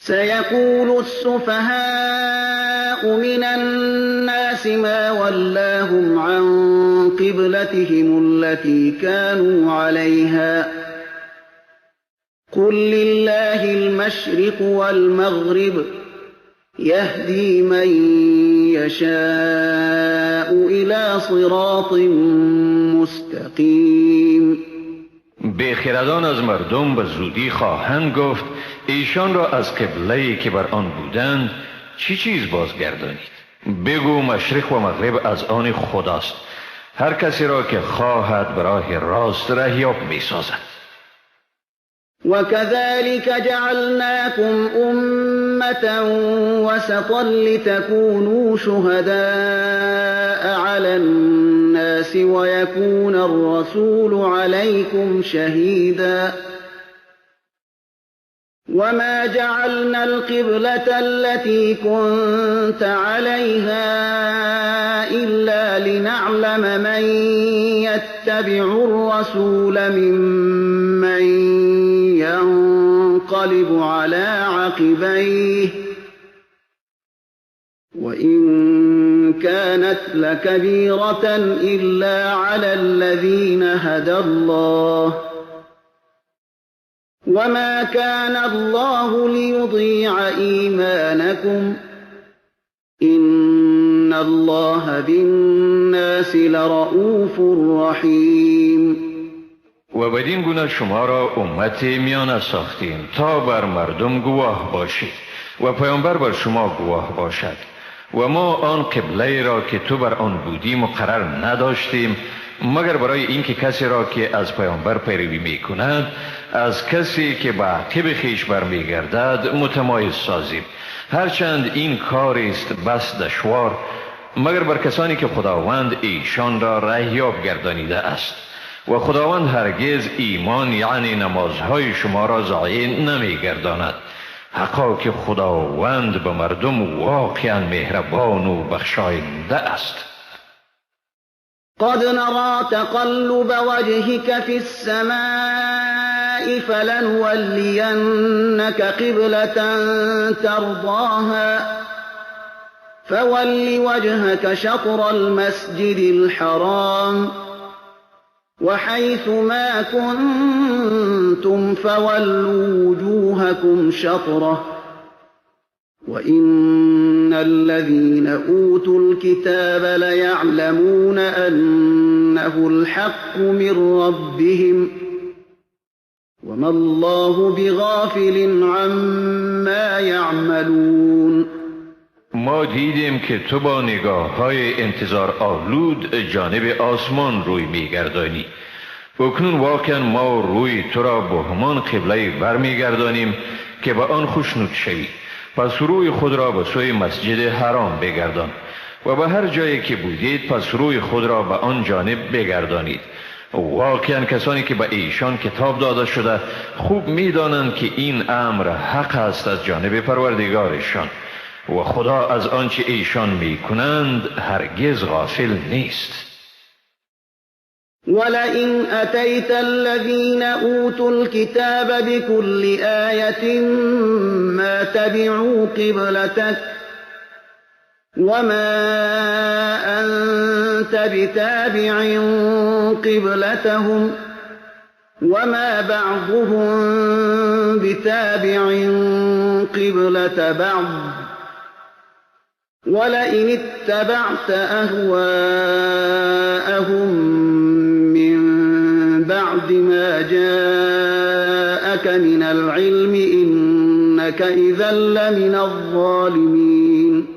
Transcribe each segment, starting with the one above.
سيقول السفهاء من الناس ما ولاهم عن قبلتهم التي كانوا عليها قل لله المشرق والمغرب يهدي من يشاء إلى صراط مستقیم. بیخردان از مردم به زودی خواهند گفت ایشان را از قبله‌ای که بر آن بودند چی چیز بازگردانید؟ بگو مشرق و مغرب از آن خداست، هر کسی را که خواهد به راه راست رهیاب می‌سازد. وكذلك جعلناكم أمة وسطا لتكونوا شهداء على الناس ويكون الرسول عليكم شهيدا وما جعلنا القبلة التي كنت عليها إلا لنعلم من يتبع الرسول ممن ينقلب على عقبيه وإن كانت لكبيرة إلا على الذين هدى الله وما كان الله ليضيع إيمانكم إن الله بالناس لرؤوف رحيم. و بدین گونه شما را امت میانه ساختیم تا بر مردم گواه باشید و پیامبر بر شما گواه باشد و ما آن قبله را که تو بر آن بودی مقرر نداشتیم مگر برای اینکه کسی را که از پیامبر پیروی می کند از کسی که به عقب خویش برمیگردد متمایز سازیم، هرچند این کاری است بس دشوار مگر بر کسانی که خداوند ایشان را رهیاب گردانیده است و خداوند هرگز ایمان یعنی نمازهای شما را ضایع نمیگرداند. حقا که خداوند به مردم واقعا مهربان و بخشاینده است. قد نرى تقلب وجهك في السماء فلنولينك قبلة ترضاها فول وجهك شطر المسجد الحرام وحيث ما كنتم فولوا وجوهكم شطره وإن الذين أوتوا الكتاب ليعلمون أنه الحق من ربهم وما الله بغافل عما يعملون. ما دیدیم که تو با نگاه های انتظار آلود جانب آسمان روی میگردانی. اکنون واقعا ما روی تو را به همان قبله برمیگردانیم که به آن خوشنود شوی. پس روی خود را به سوی مسجد حرام بگردان و به هر جایی که بودید پس روی خود را به آن جانب بگردانید. واقعا کسانی که به ایشان کتاب داده شده خوب میدانند که این امر حق است از جانب پروردگارشان و خدا از آنچه ایشان میکنند هرگز غافل نیست. ولئن أتيت الذين أوتوا الكتاب بكل آية ما تبعوا قبلتك وما أنت بتابع قبلتهم وما بعضهم بتابع قبلة بعض ولئن اتبعت أهواءهم من بعد ما جاءك من العلم إنك إذا لمن الظالمين.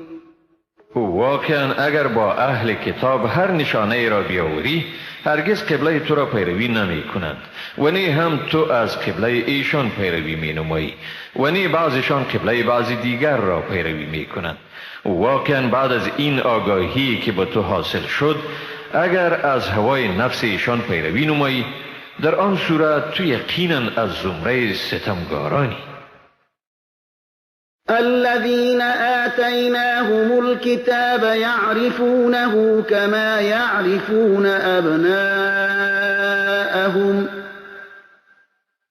واقعا اگر با اهل کتاب هر نشانه ای را بیاوری هرگز قبله تو را پیروی نمی کنند و نه هم تو از قبله ایشان پیروی می نمایی و نه بعضشان قبله بعضی دیگر را پیروی می کنند. واقعا بعد از این آگاهی که با تو حاصل شد اگر از هوای نفس ایشان پیروی نمایی در آن صورت تو یقینا از زمره ستمگارانی. الذين آتيناهم الكتاب يعرفونه كما يعرفون أبناءهم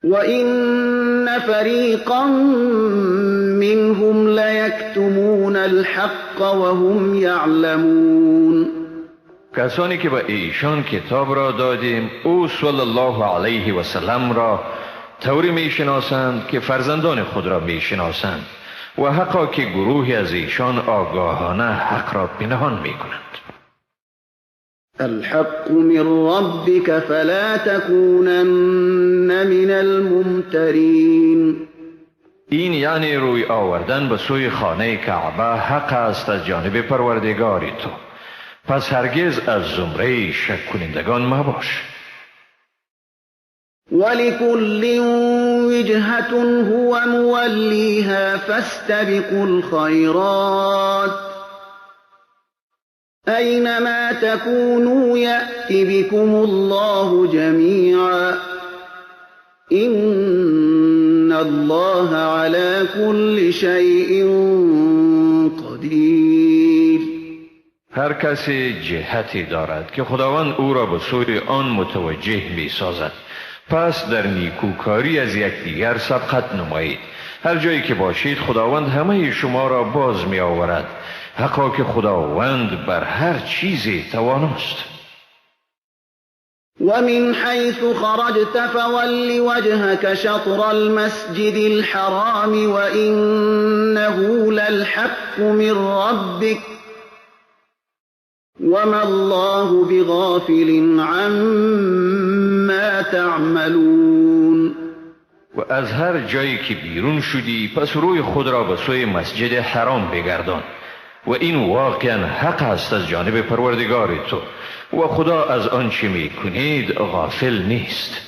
وإن فريقا منهم الحق وهم يعلمون. کسانی که به ایشان کتاب را دادیم او صلی الله علیه و سلم را طوری میشناسند که فرزندان خود را میشناسند و حقا که گروهی از ایشان آگاهانه حق را پنهان میکنند. الحق من ربك فلا تكونن من الممترین. این یعنی روی آوردن به سوی خانه کعبه حق است از جانب پروردگار تو، پس هرگز از زمره شک کنندگان مباش. ولكل وجهة هو موليها فاستبقوا الخيرات أينما تكونوا يأت بكم الله جميعا إن الله على كل شيء قدير. هر کسی جهتی دارد که خداوند او را به سوی آن متوجه می سازد، پس در نیکوکاری از یکدیگر سبقت نمایید. هر جایی که باشید خداوند همه شما را باز می آورد، حقا که خداوند بر هر چیزی تواناست. ومن حيث خرجت فول وجهك شطر المسجد الحرام وإنه للحق من ربك وما الله بغافل عما تعملون. و از هر جایی که بیرون شدی پس روی خود را به سوی مسجد حرام بگردان و این واقعا حق است از جانب پروردگار تو و خدا از آنچه میکنید غافل نیست.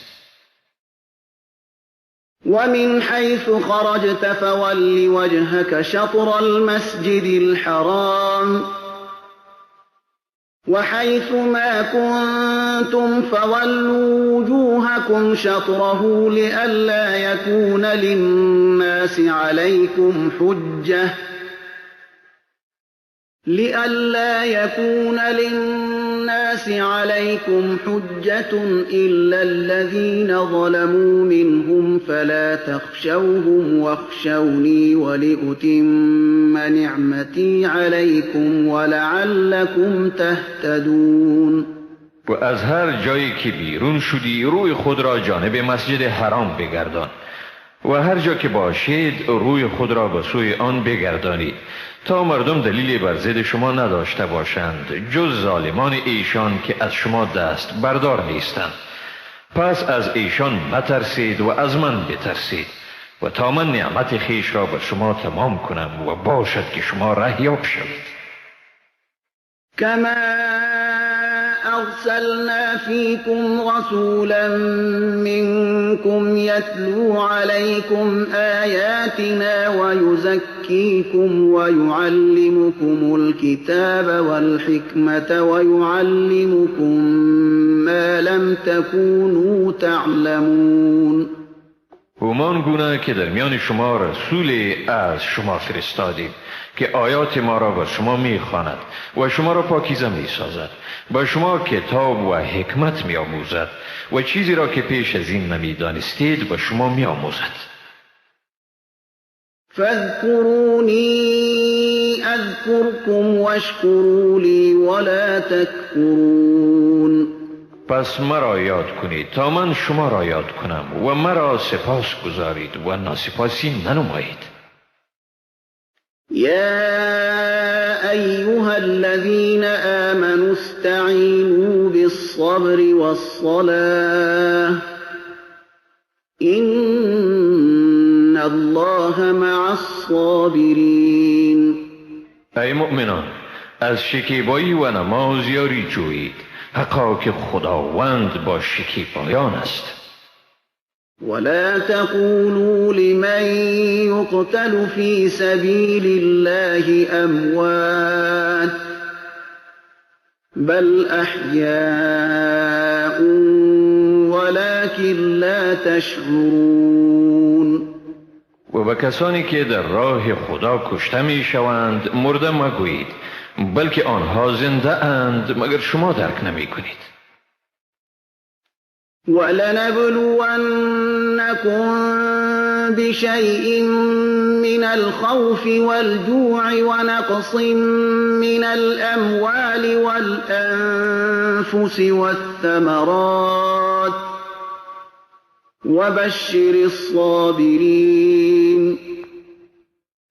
ومن حيث خرجت فول وجهك شطر المسجد الحرام وحيث ما كنتم فولوا وجوهكم شطره لئلا يكون للناس عليكم حجة إلا الذين ظلموا منهم فلا تخشوهم واخشوني ولأتم نعمتي عليكم ولعلكم تهتدون. و از هر جایی که بیرون شدی روی خود را جانب مسجد حرام بگردان و هر جا که باشید روی خود را به سوی آن بگردانید تا مردم دلیلی بر ضد شما نداشته باشند جز ظالمان ایشان که از شما دست بردار نیستند. پس از ایشان مترسید و از من بترسید و تا من نعمت خویش را بر شما تمام کنم و باشد که شما رهیاب شوید. کما أرسلنا فيكم رسولا منكم يتلو عليكم آياتنا ويزكيكم ويعلمكم الكتاب والحكمة ويعلمكم ما لم تكونوا تعلمون. همان گونه که در میان شما رسول از شما فرستادیم که آیات ما را بر شما میخواند و شما را پاکیزه میسازد، با شما کتاب و حکمت میآموزد و چیزی را که پیش از این نمیدانستید به شما میآموزد. فاذكروني اذكركم واشكروا لي ولا تكفرون. پس مرا یاد کنید تا من شما را یاد کنم و مرا سپاس گذارید و ناسپاسی ننمایید. يا أيها الذين آمنوا استعينوا بالصبر والصلاة إن الله مع الصابرين. ای مؤمنان، از شکیبایی و نماز یاری جویید، حقا که خداوند با شکیبایان است. ولا تقولوا لمن يقتل في سبيل الله أموات بل أحياء ولكن لا تشعرون. و به کسانی که در راه خدا کشته می شوند مرده مگویید، بلکه آنها زنده اند مگر شما درک نمی کنید. ولنبلونكم بشيء من الخوف والجوع ونقص من الأموال والأنفس والثمرات وبشر الصابرين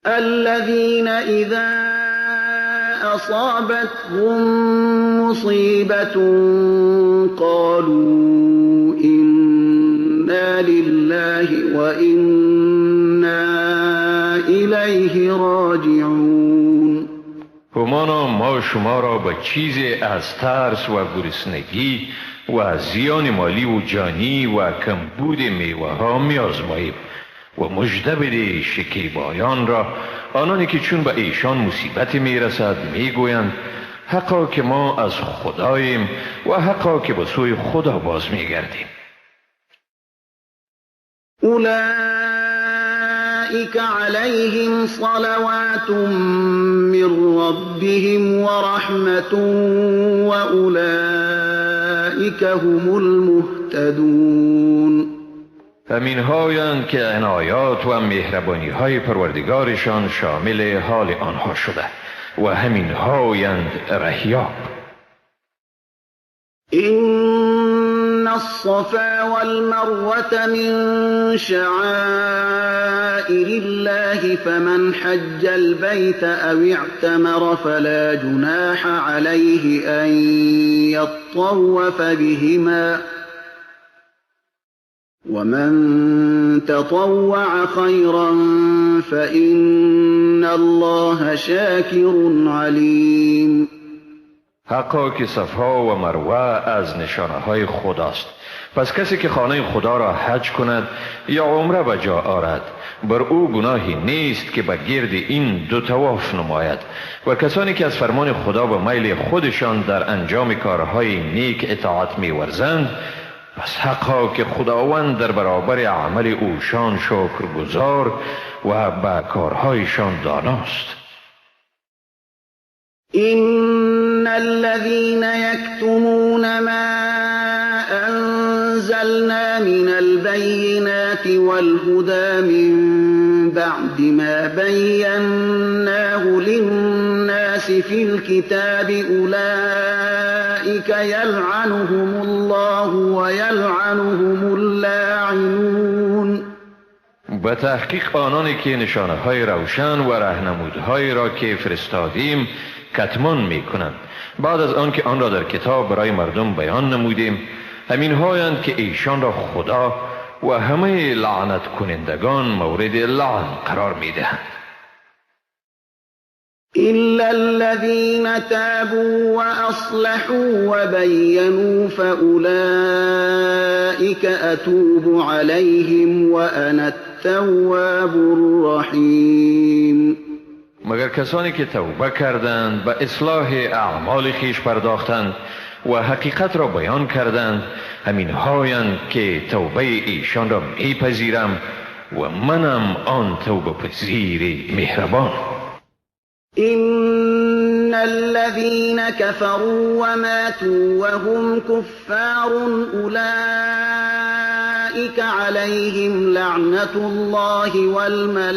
الذين إذا أصابتهم مصيبة قالوا إنا لله وإنا إليه راجعون. همانا ما شما را با چیزی از ترس و گرسنگی و زیان مالی و جانی و کمبود میوه ها می‌آزماییم و مژده بده شکیبایان را، آنانی که چون به ایشان مصیبت میرسد میگویند حقا که ما از خداییم و حقا که به سوی خدا باز میگردیم. اولئک علیهم صلوات من ربهم ورحمة واولئک هم المهتدون. همین هایند که عنایات و مهربانی های پروردگارشان شامل حال آنها شده و همین هایند رهیاب. إن الصفا والمروة من شعائر الله فمن حج البيت أو اعتمر فلا جناح عليه أن يطوف بهما ومن تطوع خيرا فإن الله شاكر عليم. حقا که صفا و مروه از نشانه های خداست، پس کسی که خانه خدا را حج کند یا عمره به جا آرد بر او گناهی نیست که به گرد این دو طواف نماید، و کسانی که از فرمان خدا به میل خودشان در انجام کارهای نیک اطاعت می‌ورزند، پس حقا که خداوند در برابر عمل اوشان شکرگزار و به کارهایشان داناست. إن الذين يكتمون ما أنزلنا من البينات والهدى من بعد ما بيناه للناس في الكتاب أولئك يلعنهم الله ويلعنهم اللاعنون. به تحقیق آنانی که نشانه های روشن و رهنمودهایی را که فرستادیم کتمان می کنند بعد از آنکه آن را در کتاب برای مردم بیان نمودیم، همین هایند که ایشان را خدا و همه لعنت کنندگان مورد لعن قرار می دهند. إلا الذين تابوا وأصلحوا وبينوا فأولئك أتوب عليهم وأنا التواب الرحيم. مگر کسانی که توبه کردند، به اصلاح اعمال خویش پرداختند و حقیقت را بیان کردند، همین هایند که توبه ایشان را میپذیرم و منم آن توبه پذیر مهربان. إن الذين كفروا وماتوا وهم كفار أولئك عليهم لعنة الله والملائكة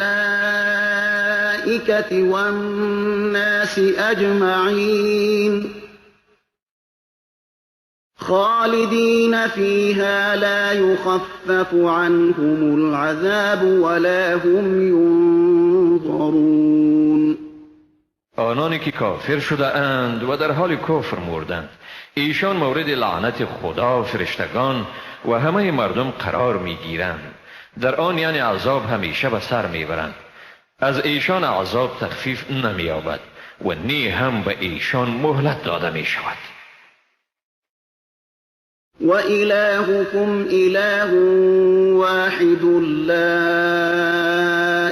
والناس أجمعين خالدين فيها لا يخفف عنهم العذاب ولا هم ينظرون. آنانی که کافر شده اند و در حال کفر مردند، ایشان مورد لعنت خدا، فرشتگان و همه مردم قرار میگیرند. در آن یعنی عذاب همیشه به سر میبرند. از ایشان عذاب تخفیف نمییابد و نی هم به ایشان مهلت داده میشود. و الهکم اله واحد لا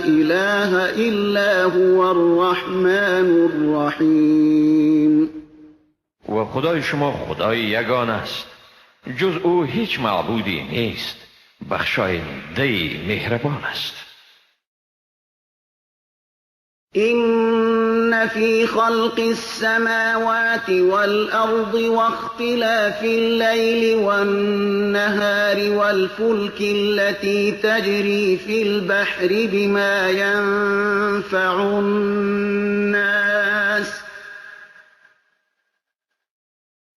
اله الا هو الرحمن الرحیم. و خدای شما خدای یگانه است، جز او هیچ معبودی نیست، بخشاینده مهربان است. إن في خلق السماوات والأرض واختلاف الليل والنهار والفلك التي تجري في البحر بما ينفع الناس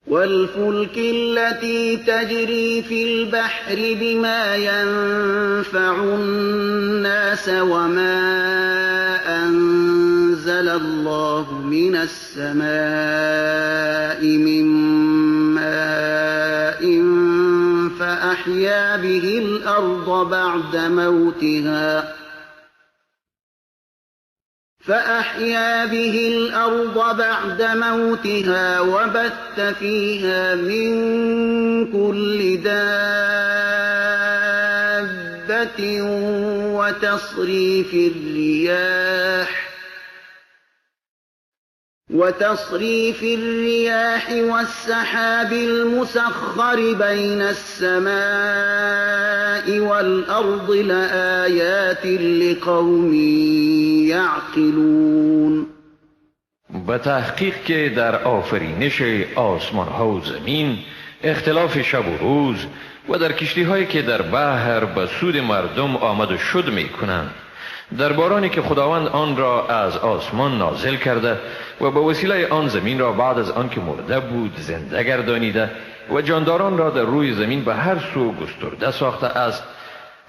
والفلك التي تجري في البحر بما ينفع الناس وما أنزل الله من السماء من ماء فأحيا به الأرض بعد موتها وبث فيها من كل دابة وتصريف الرياح والسحاب المسخر بين السماء والأرض لآيات لقوم يعقلون. به تحقیق که در آفرینش آسمان ها و زمین، اختلاف شب و روز و در کشتی هایی که در بحر به سود مردم آمد و شد می کنند، در بارانی که خداوند آن را از آسمان نازل کرده و به وسیله آن زمین را بعد از آن که مرده بود زنده گردانیده و جانداران را در روی زمین به هر سو گسترده ساخته است،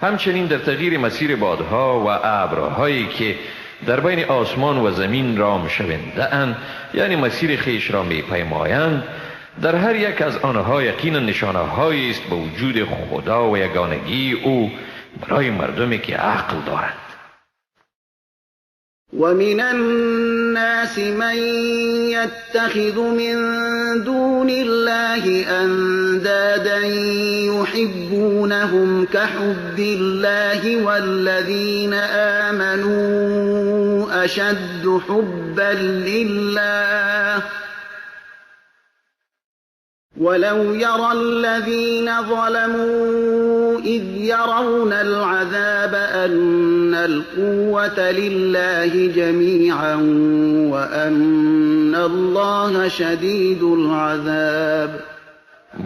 همچنین در تغییر مسیر بادها و ابرهایی که در بین آسمان و زمین رام شونده اند، یعنی مسیر خیش را می پیمایند، در هر یک از آنها یقینا نشانه هایی است به وجود خدا و یگانگی او برای مردمی که عقل دارند. ومن الناس من يتخذ من دون الله أندادا يحبونهم كحب الله والذين آمنوا أشد حبا لله ولو يرى الذين ظلموا إذ يرون العذاب أن القوة لله جميعا وأن الله شديد العذاب.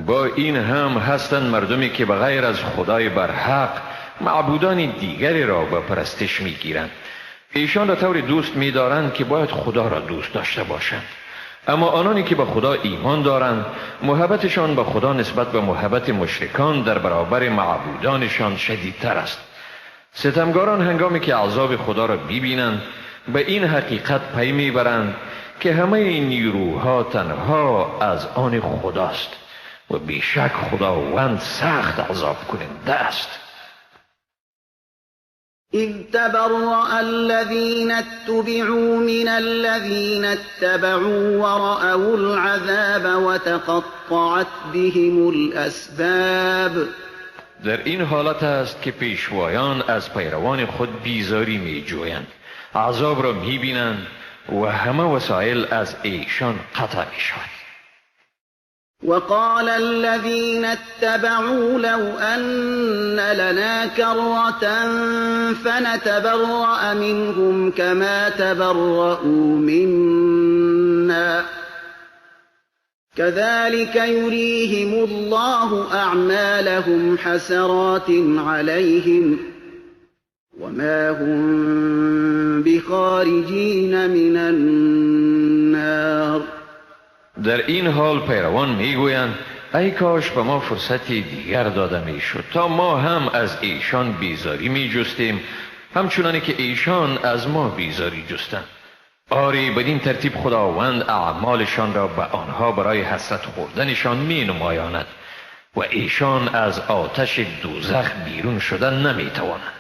با این هم هستند مردمی که به غیر از خدای برحق معبودان دیگری را به پرستش میگیرند. ایشان را طوری دوست میدارند که باید خدا را دوست داشته باشند. اما آنانی که به خدا ایمان دارند، محبتشان به خدا نسبت به محبت مشرکان در برابر معبودانشان شدیدتر است. ستمگاران هنگامی که عذاب خدا را می‌بینند، به این حقیقت پی میبرند که همه این نیروها تنها از آن خداست و بیشک خداوند سخت عذاب کننده است. إذ تبرأ الذين اتبعوا من الذين اتبعوا ورأوا العذاب وتقطعت بهم الأسباب. در این حالت است که پیشوایان از پیروان خود بیزاری می جویند، عذاب را می بینند و همه وسایل از ایشان قطع می شود. وقال الذين اتبعوا لو أن لنا كرة فنتبرأ منهم كما تبرؤوا منا كذلك يريهم الله أعمالهم حسرات عليهم وما هم بخارجين من النار. در این حال پیروان میگویند ای کاش به ما فرصتی دیگر داده میشد تا ما هم از ایشان بیزاری میجستیم، همچنانی که ایشان از ما بیزاری جستند. آری بدین ترتیب خداوند اعمالشان را به آنها برای حسرت خوردنشان می نمایاند و ایشان از آتش دوزخ بیرون شدن نمی توانند.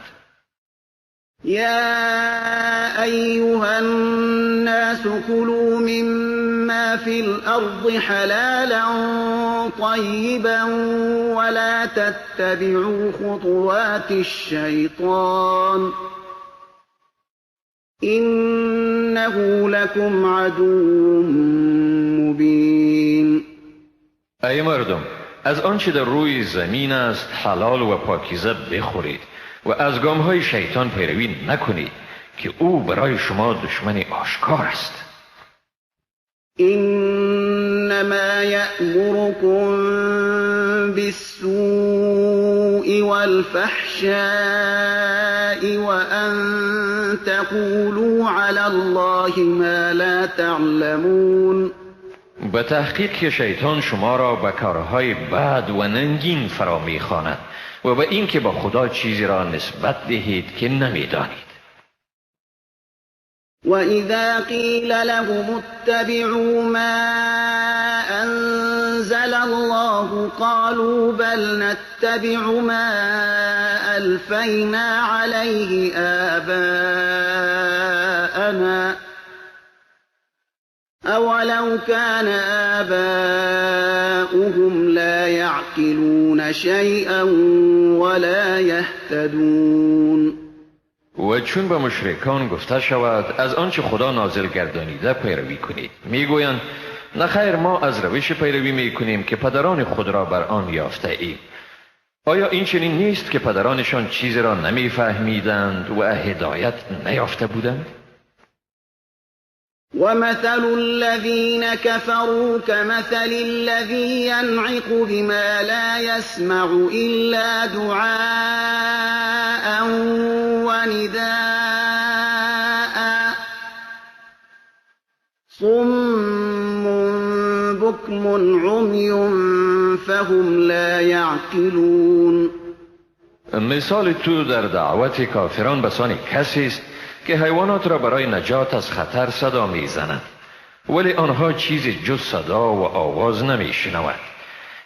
یا ایها الناس كلوا مما في الأرض حلالا طيبا ولا تتبعوا خطوات الشيطان إنه لكم عدو مبين. ای مردم، از آنچه در روی زمین است حلال و پاکیزه بخورید و از گامهای شیطان پیروی نکنید که او برای شما دشمن آشکار است. إنما يأمركم بالسوء والفحشاء وأن تقولوا على الله ما لا تعلمون. به تحقیق که شیطان شما را به کارهای بد و ننگین فرا می‌خواند و به اینکه با خدا چیزی را نسبت دهید که نمی‌دانید. وَإِذَا قِيلَ لَهُمُ اتَّبِعُوا مَا أَنزَلَ اللَّهُ قَالُوا بَلْ نَتَّبِعُ مَا أَلْفَيْنَا عَلَيْهِ آبَاءَنَا أَوَلَوْ كَانَ آبَاؤُهُمْ لَا يَعْقِلُونَ شَيْئًا وَلَا يَهْتَدُونَ. و چون به مشرکان گفته شود از آنچه خدا نازل گردانیده پیروی کنید، میگویند نه خیر، ما از روش پیروی میکنیم که پدران خود را بر آن یافته ایم. آیا این چنین نیست که پدرانشان چیزی را نمیفهمیدند و هدایت نیافته بودند؟ ومثل الذين كفروا كمثل الذي ينعق بما لا يسمع إلا دعاء ونداء صم بكم عمي فهم لا يعقلون. مثال تو در دعوت کافران بسان کسی است که حیوانات را برای نجات از خطر صدا میزنند، ولی آنها چیزی جز صدا و آواز نمیشنوند.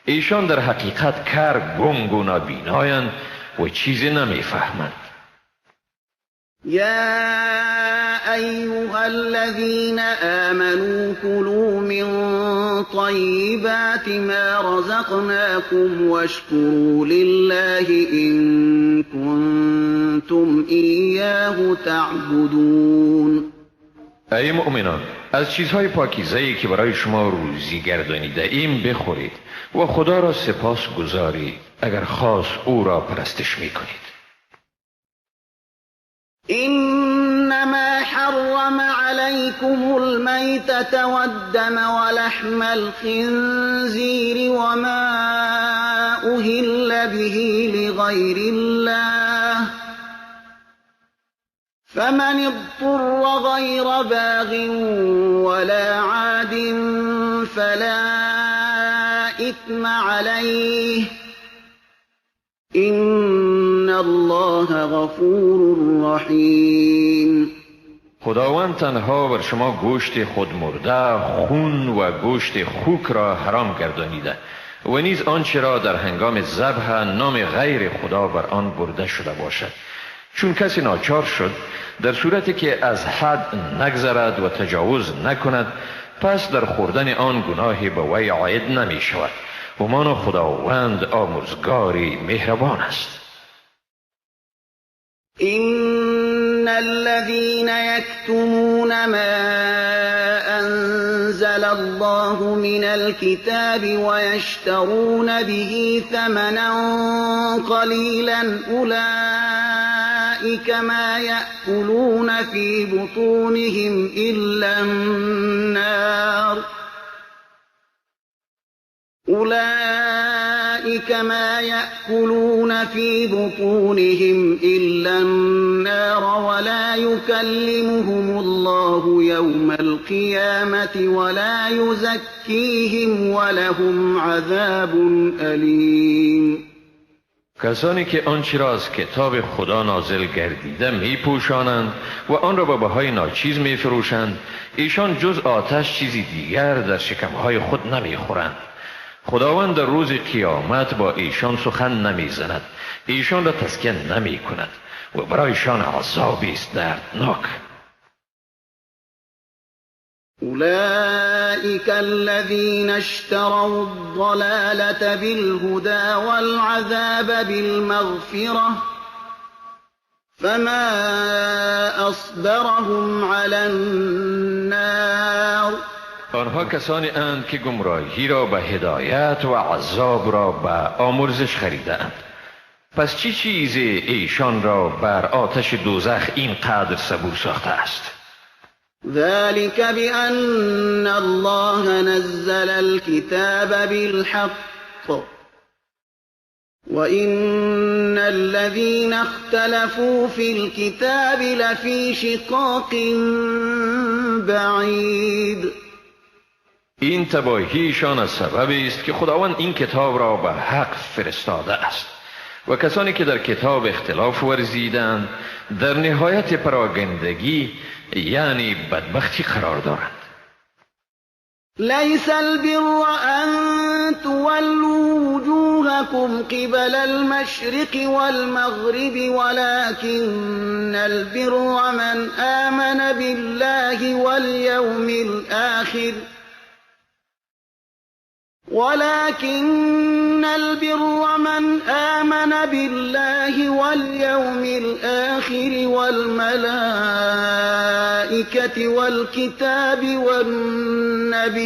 ایشان در حقیقت کر، گنگ و نابینایند و چیزی نمیفهمند. یا ایها الذین آمنوا کلوا من طیبات ما رزقناکم واشکروا لله إن کنتم ایاه تعبدون. ای مؤمنان، از چیزهای پاکیزه‌ای که برای شما روزی گردانیده ایم بخورید و خدا را سپاس گذارید اگر خاص او را پرستش میکنید. إنما حرم عليكم الميتة والدم ولحم الخنزير وما أهل به لغير الله فمن اضطر غير باغ ولا عاد فلا إثم عليه إن الله غفور رحیم. خداوند تنها بر شما گوشت خود مرده، خون و گوشت خوک را حرام گردانیده و نیز آنچه را در هنگام ذبح نام غیر خدا بر آن برده شده باشد. چون کسی ناچار شد در صورتی که از حد نگذرد و تجاوز نکند، پس در خوردن آن گناهی به وی عاید نمی شود. همان خداوند آمرزگاری مهربان است. إن الذين يكتمون ما أنزل الله من الكتاب ويشترون به ثمنا قليلا أولئك ما يأكلون في بطونهم إلا النار أولئك ما يأكلون في بطونهم إلا النار ولا يكلمهم الله يوم القيامة ولا يزكيهم ولهم عذاب أليم. کسانی که آنچه را از کتاب خدا نازل گردیده می پوشانند و آن را به بهای ناچیز می فروشند، ایشان جز آتش چیزی دیگر در شکمهای خود نمی خورند. خداوند در روز قیامت با ایشان سخن نمیزند، ایشان را تزکیه نمی کند و برایشان عذابی است دردناک. أولئك الذين اشتروا الضلالة بالهدى والعذاب بالمغفرة فما أصبرهم على النار. آنها کسانی اند که گمراهی را به هدایت و عذاب را به آمرزش خریدند. پس چی چیزی ایشان را بر آتش دوزخ اینقدر صبور ساخته است؟ ذلك بأن الله نزل الكتاب بالحق وإن الذين اختلفوا في الكتاب لفي شقاق بعید. این تباهیشان از سبب است که خداوند این کتاب را به حق فرستاده است و کسانی که در کتاب اختلاف ورزیدند در نهایت پراگندگی یعنی بدبختی قرار دارند. ليس البر أن تولوا وجوهكم قبل المشرق والمغرب ولكن البر من آمن بالله واليوم الآخر ولكن البر من آمن بالله واليوم الآخر والملائكة والكتاب والنبيين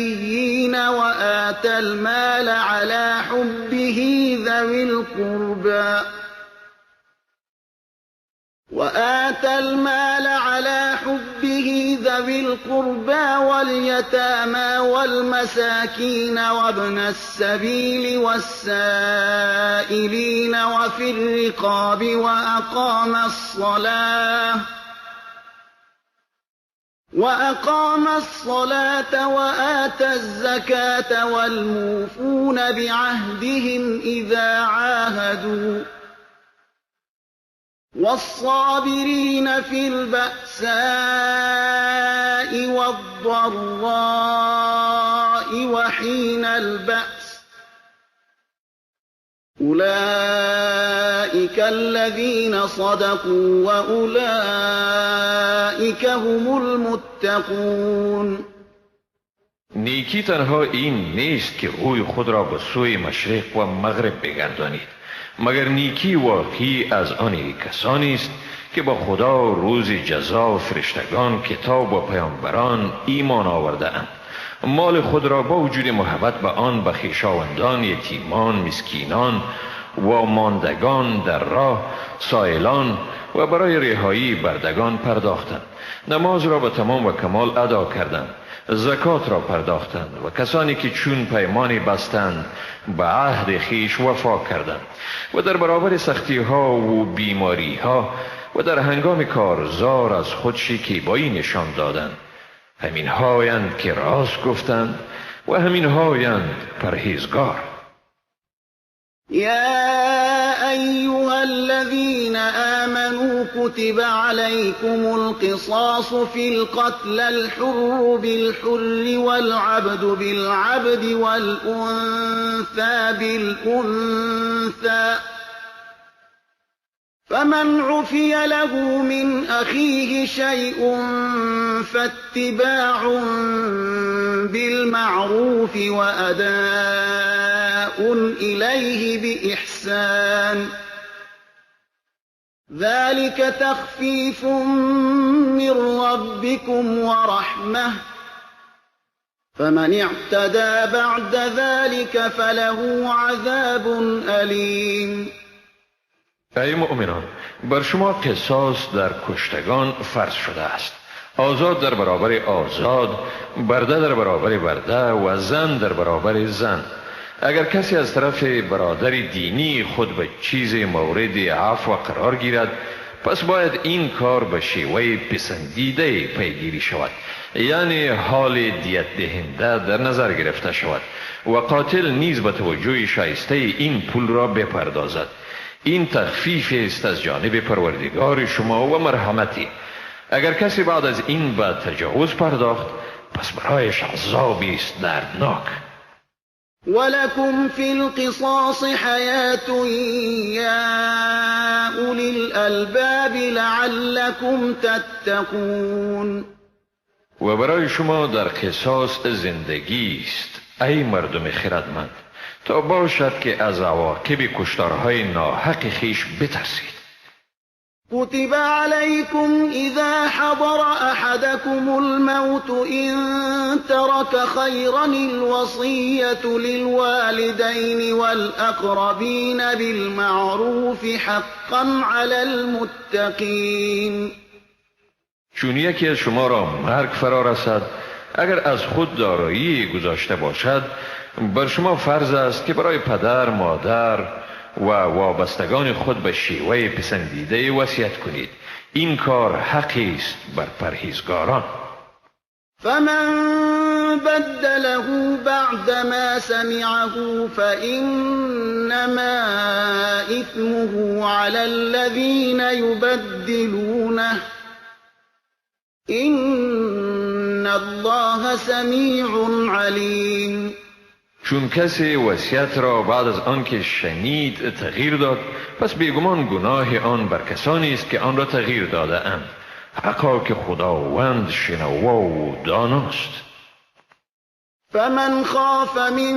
وآتى المال على حبه ذوي القربى وآتى المال على حبه ذوي القربى واليتامى والمساكين وابن السبيل والسائلين وفي الرقاب وأقام الصلاة وآتى الزكاة والموفون بعهدهم إذا عاهدوا والصابرين في البأساء والضراء وحين البأس أولئك الذين صدقوا وأولئك هم المتقون. نیکی تنها این نیست که روی خود را به سوی مشرق و مغرب بگردانید، مگر نیکی واقعی از آن کسانی است که با خدا، روز جزا، فرشتگان، کتاب و پیامبران ایمان آورده اند، مال خود را با وجود محبت به آن به خویشاوندان، یتیمان، مسکینان و ماندگان در راه، سائلان و برای رهایی بردگان پرداختند، نماز را به تمام و کمال ادا کردند، زکات را پرداختند و کسانی که چون پیمانی بستند به عهد خویش وفا کردند و در برابر سختی ها و بیماری ها و در هنگام کارزار از خود شکیبایی نشان دادند. همین هایند که راست گفتند و همین هایند پرهیزگار. يا أيها الذين آمنوا كتب عليكم القصاص في القتل الحر بالحر والعبد بالعبد والأنثى بالأنثى فمن عفي له من أخيه شيء فاتباع بالمعروف وأداء إليه بإحسان ذلك تخفيف من ربكم ورحمة فمن اعتدى بعد ذلك فله عذاب أليم. ای مؤمنان، بر شما قصاص در کشتگان فرض شده است. آزاد در برابر آزاد، برده در برابر برده و زن در برابر زن. اگر کسی از طرف برادر دینی خود به چیز مورد عفو قرار گیرد، پس باید این کار به شیوه پسندیده پیگیری شود، یعنی حال دیت دهنده در نظر گرفته شود و قاتل نیز به توجه شایسته این پول را بپردازد. این تخفیف است از جانب پروردگار شما و مرحمتی. اگر کسی بعد از این به تجاوز پرداخت، پس برایش عذابی است دردناک. ولكم في القصاص حیات یا اولی الالباب لعلكم تتقون. و برای شما در قصاص زندگی است ای مردم خردمند، تا باشد که از عواقب کشتارهای ناحق خویش بترسید. كتب عليكم إذا حضر أحدكم الموت إن ترك خيرا الوصية للوالدين والأقربين بالمعروف حقا على المتقين. چون یکی از شما را مرگ فرا رسد، اگر از خود دارایی گذاشته باشد، بر شما فرض است که برای پدر، مادر و وابستگان خود به شیوه پسندیده وصیت کنید. این کار حقی است بر پرهیزگاران. فمن بدله بعدما سمعه فإنما إثمه على الذين يبدلونه إن الله سمیع علیم. چون کسی وصیت را بعد از آنکه شنید تغییر داد، پس بیگمان گناه آن بر کسانی است که آن را تغییر داده اند. حقا که خداوند شنوا و داناست. فمن خاف من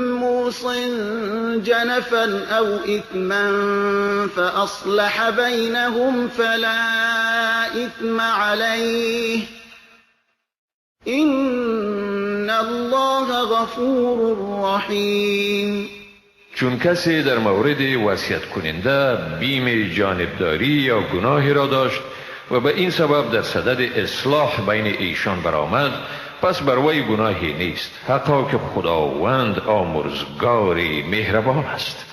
موص جنفا او اثما فاصلح بینهم فلا اثم علیه ان الله غفور رحیم. چون کسی در مورد وصیت کننده بیم جانبداری یا گناهی را داشت و به این سبب در صدد اصلاح بین ایشان برآمد، پس بر وی گناهی نیست. حقا که خداوند آمرزگار مهربان است.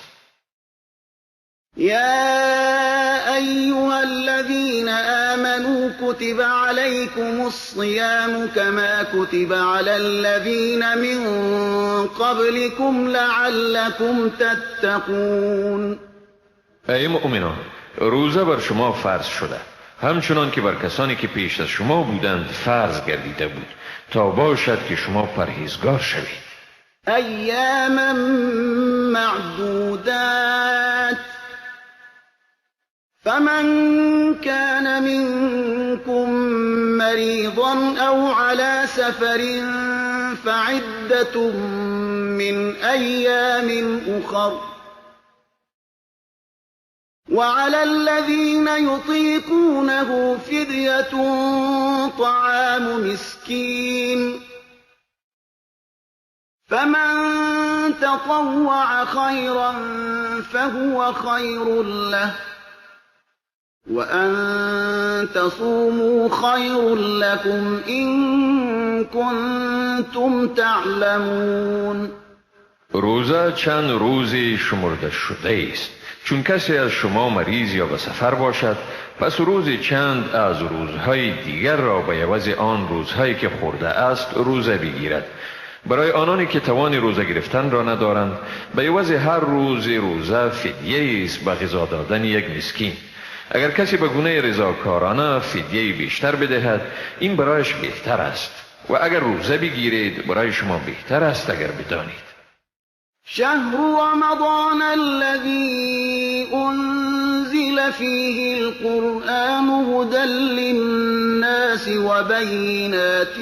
یا ایها الذین آمنوا كتب علیکم الصیام کما كتب علی الذین من قبلکم لعلکم تتقون. ای مؤمنان، روزه بر شما فرض شده، همچنان که بر کسانی که پیش از شما بودند فرض گردیده بود، تا باشد که شما پرهیزگار شوید. ایاما معدودات فمن كان منكم مريضا أو على سفر فعدة من أيام أخر وعلى الذين يطيقونه فدية طعام مسكين فمن تطوع خيرا فهو خير له وأن تصوموا خير لكم إن كنتم تعلمون. روزه چند روزی شمرده شده است. چون کسی از شما مریض یا به سفر باشد، پس روزی چند از روزهای دیگر را به عوض آن روزهایی که خورده است روزه بگیرد. برای آنانی که توان روزه گرفتن را ندارند، به عوض هر روز روزه فدیه است به غذا دادن یک مسکین. اگر کسی به گونه رضاکارانه فدیه بیشتر بدهد، این برایش بهتر است، و اگر روزه بگیرید برای شما بهتر است اگر بدانید. شهر رمضان الذي أنزل فيه القرآن هدى للناس وبينات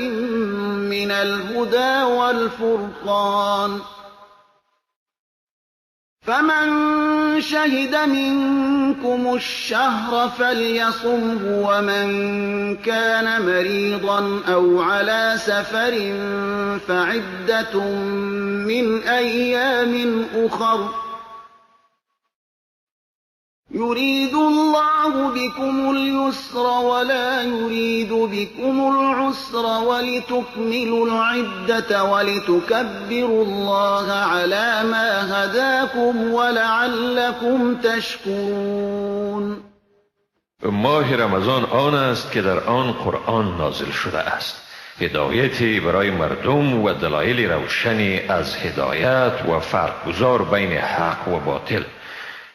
من الهدى والفرقان فمن شهد منكم الشهر فليصمه ومن كان مريضا أو على سفر فعدة من أيام أخر يريد الله بكم اليسر ولا يريد بكم العسر ولتكملوا العدة ولتكبروا الله على ما هداكم ولعلكم تشكرون. ماه رمضان آن است که در آن قرآن نازل شده است، هدایتی برای مردم و دلایل روشنی از هدایت و فرق گذار بین حق و باطل.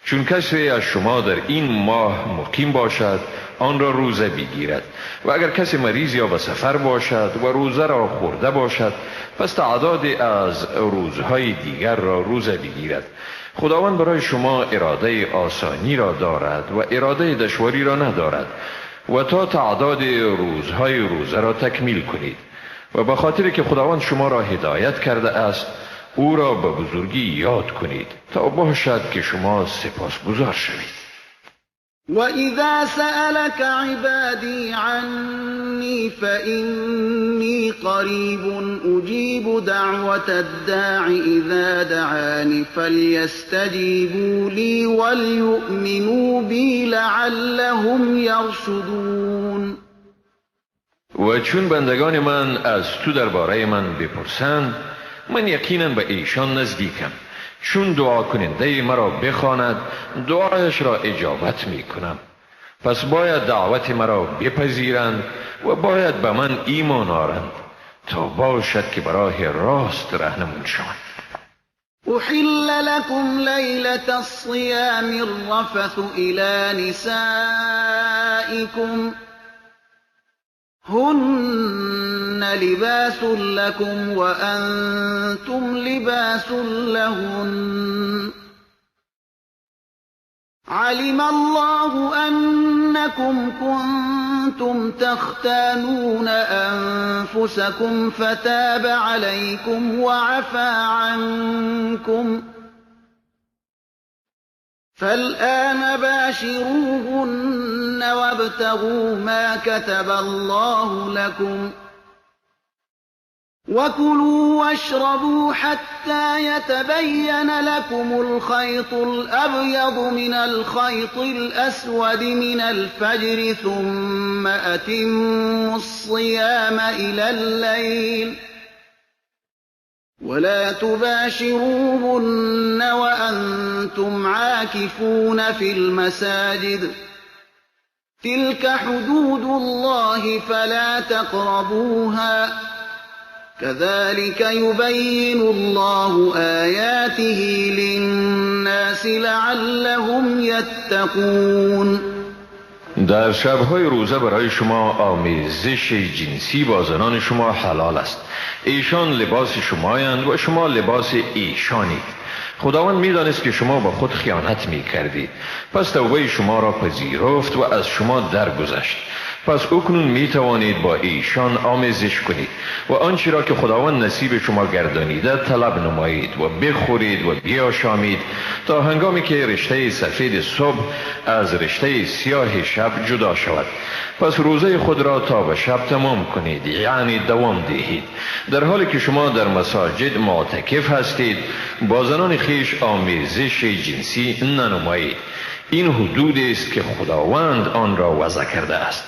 چون کسی از شما در این ماه مقیم باشد، آن را روزه بگیرد، و اگر کسی مریض یا به سفر باشد و روزه را خورده باشد، پس تعدادی از روزهای دیگر را روزه بگیرد. خداوند برای شما اراده آسانی را دارد و اراده دشواری را ندارد، و تا تعداد روزهای روزه را تکمیل کنید، و به خاطر که خداوند شما را هدایت کرده است، او را به بزرگی یاد کنید تا باشد که شما سپاسگزار شوید. و اذا سألك عبادی عنی فإنی قریب اجیب دعوة الداع اذا دعان فلیستجیبوا لی ولیؤمنوا بی لعلهم یرشدون. و چون بندگان من از تو درباره من بپرسند، من یقینا به ایشان نزدیکم. چون دعا کننده مرا بخواند، دعایش را اجابت می کنم. پس باید دعوت مرا بپذیرند و باید به من ایمان آرند تا باشد که براه راست رهنمون شوند. أحل لكم ليلة الصيام الرفث إلى نسائكم هن لباس لكم وأنتم لباس لهن علم الله أنكم كنتم تختانون أنفسكم فتاب عليكم وعفى عنكم فالآن باشروهن وابتغوا ما كتب الله لكم وكلوا واشربوا حتى يتبين لكم الخيط الأبيض من الخيط الأسود من الفجر ثم أتموا الصيام إلى الليل ولا تباشروهن وأنتم عاكفون في المساجد تلك حدود الله فلا تقربوها كذلك يبين الله آياته للناس لعلهم يتقون. در شب‌های روزه برای شما آمیزش جنسی با زنان شما حلال است. ایشان لباس شمایند و شما لباس ایشانید. خداوند می‌دانست که شما با خود خیانت می‌کردید، پس توبه شما را پذیرفت و از شما درگذشت. پس اکنون می توانید با ایشان آمیزش کنید و آنچه را که خداوند نصیب شما گردانیده طلب نمایید و بخورید و بیاشامید تا هنگامی که رشته سفید صبح از رشته سیاه شب جدا شود. پس روزه خود را تا به شب تمام کنید، یعنی دوام دهید. در حالی که شما در مساجد معتکف هستید با زنان خویش آمیزش جنسی ننمایید. این حدود است که خداوند آن را وضع کرده است،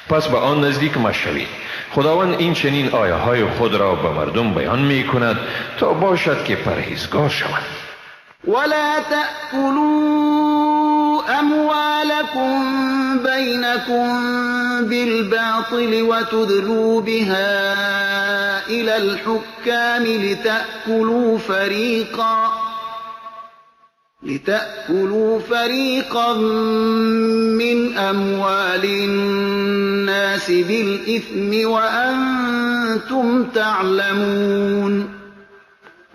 پس به آن نزدیک مشوید. خداوند این چنین آیه های خود را به مردم بیان می کند تا باشد که پرهیزگار شوند. ولا تأكلوا أموالكم بينكم بالباطل وتدلوا بها إلى الحكام لتأكلوا فريقا من أموال الناس بالإثم وأنتم تعلمون.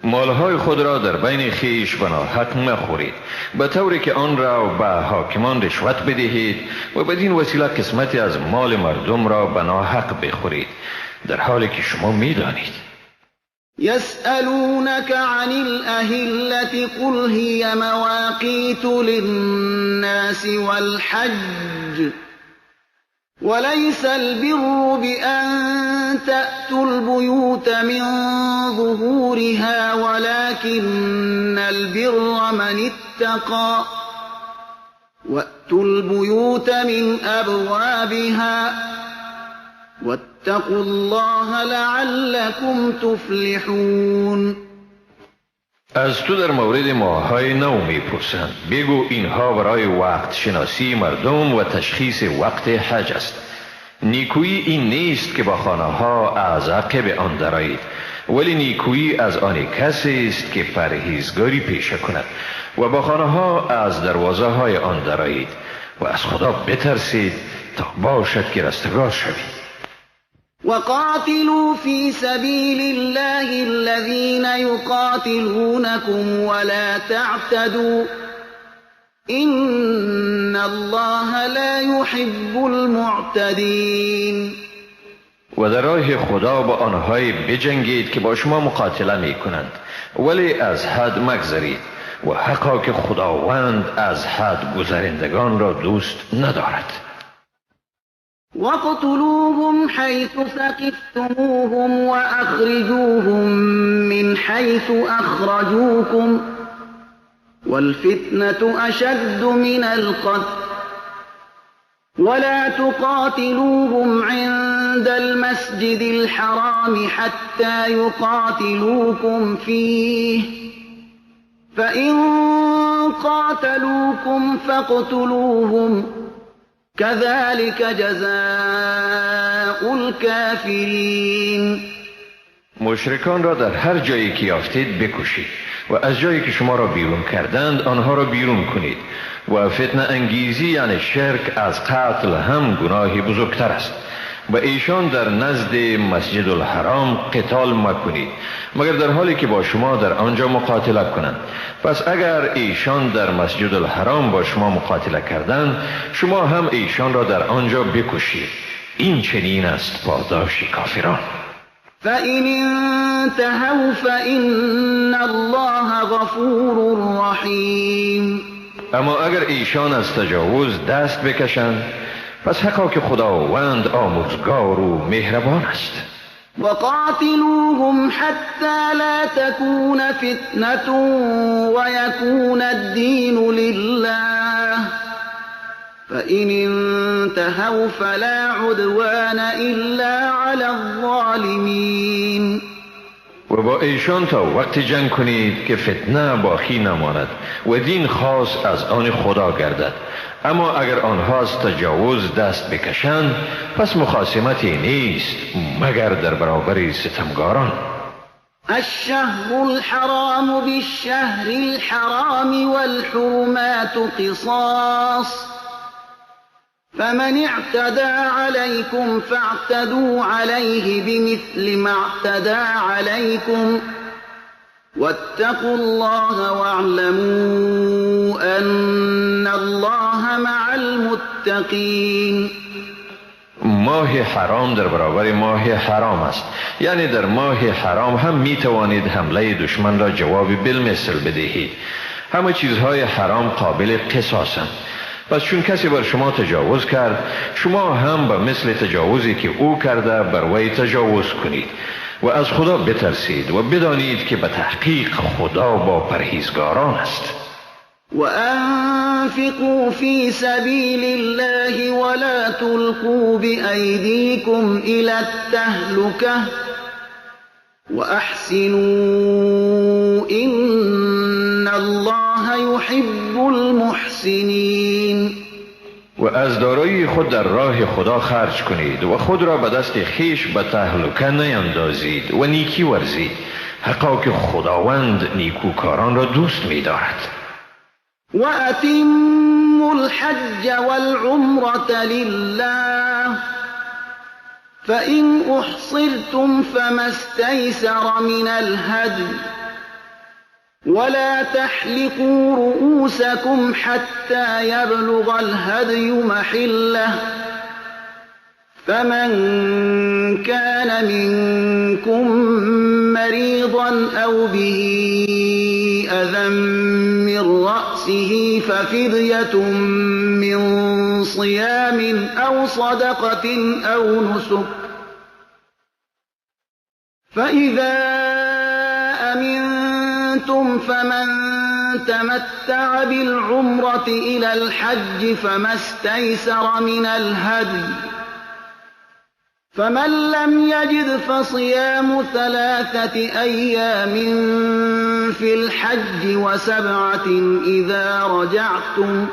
مالهای خود را در بین خیش به ناحق مخورید، به طوری که آن را به حاکمان رشوت بدهید و بدین وسیله قسمتی از مال مردم را به ناحق بخورید، در حالی که شما میدانید. يسألونك عن الأهلة قل هي مواقيت للناس والحج وليس البر بأن تأتوا البيوت من ظهورها ولكن البر من اتقى وأتوا البيوت من أبوابها واتقوا الله لعلكم تفلحون. از تو در مورد ماه‌های نو میپرسند، بگو اینها برای وقت شناسی مردم و تشخیص وقت حج است. نیکویی این نیست که با خانه ها از عقب آن درآیید، ولی نیکویی از آن کسی است که پرهیزگاری پیشه کند و با خانه ها از دروازه های آن درآیید و از خدا بترسید تا باشد که رستگار شوید. وقاتلوا في سبيل الله الذين يقاتلونكم ولا تعتدوا إن الله لا يحب المعتدين. و در راه خدا با آنهایی بجنگید که با شما مقاتله می کنند، ولی از حد مگذرید و حقا که خداوند از حد گذرندگان را دوست ندارد. واقتلوهم حيث ثقفتموهم وأخرجوهم من حيث أخرجوكم والفتنة أشد من القتل ولا تقاتلوهم عند عند المسجد الحرام حتى يقاتلوكم فيه فإن قاتلوكم فاقتلوهم كذلك جزاء الكافرين. مشرکان را در هر جایی که یافتید بکشید و از جایی که شما را بیرون کردند آنها را بیرون کنید و فتنه انگیزی یعنی شرک از قتل هم گناهی بزرگتر است. و ایشان در نزد مسجد الحرام قتال مکنید مگر در حالی که با شما در آنجا مقاتله کنند. پس اگر ایشان در مسجد الحرام با شما مقاتله کردند شما هم ایشان را در آنجا بکشید. این چنین است پاداش کافران. فإن انتهوا فإن الله غفور رحیم. اما اگر ایشان از تجاوز دست بکشند پس حقا که خداوند آمرزگار و مهربان است. وقاتلوهم حتى لا تكون فتنة ويكون الدين لله فإن انتهوا فلا عدوان إلا على الظالمين. و با ایشان تا وقت جنگ کنید که فتنه باقی نماند و دین خاص از آن خدا گردد. اما اگر آنها از تجاوز دست بکشند پس مخاصمتی نیست مگر در برابر ستمگاران. الشهر الحرام بالشهر الحرام والحرمات قصاص فمن اعتدى عليكم فاعتدوا عليه بمثل ما اعتدى عليكم واتقوا الله واعلموا أن الله مع المتقين. ماه حرام در برابر ماه حرام است، یعنی در ماه حرام هم می توانید حمله دشمن را جواب بالمثل بدهید. همه چیزهای حرام قابل قصاصند. پس چون کسی بر شما تجاوز کرد شما هم به مثل تجاوزی که او کرده بر وی تجاوز کنید و از خدا بترسید و بدانید که به تحقیق خدا با پرهیزگاران است. وأنفقوا في سبيل الله ولا تلقوا بأيديكم إلى التهلكة وأحسنوا إن الله يحب المحسنين. و از دارایی خود در راه خدا خرج کنید و خود را به دست خویش به تهلکه نیندازید و نیکی ورزید، حقا که خداوند نیکوکاران را دوست می‌دارد. وأتموا الحج والعمرة لله فإن أحصرتم فما استيسر من الهدي ولا تحلقوا رؤوسكم حتى يبلغ الهدي محله فمن كان منكم مريضا أو به أذى من رأسه ففدية من صيام أو صدقة أو نسك فإذا أمنتم فمن تمتع بالعمرة إلى الحج فما استيسر من الهدي فمن لم يجد فصيام 3 أيام في الحج و7 إذا رجعتم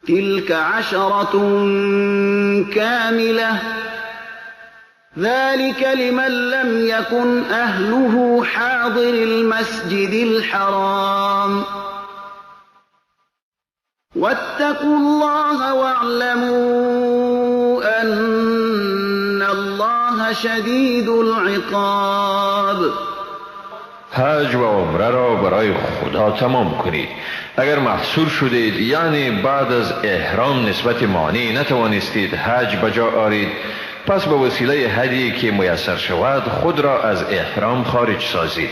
تلك 10 كاملة ذلك لمن لم يكن أهله حاضر المسجد الحرام واتقوا الله واعلموا أن الله شدید العقاب. حج و عمره را برای خدا تمام کنید. اگر محصور شدید، یعنی بعد از احرام نسبت مانع نتوانستید حج بجا آرید، پس به وسیله هدیه که میسر شود خود را از احرام خارج سازید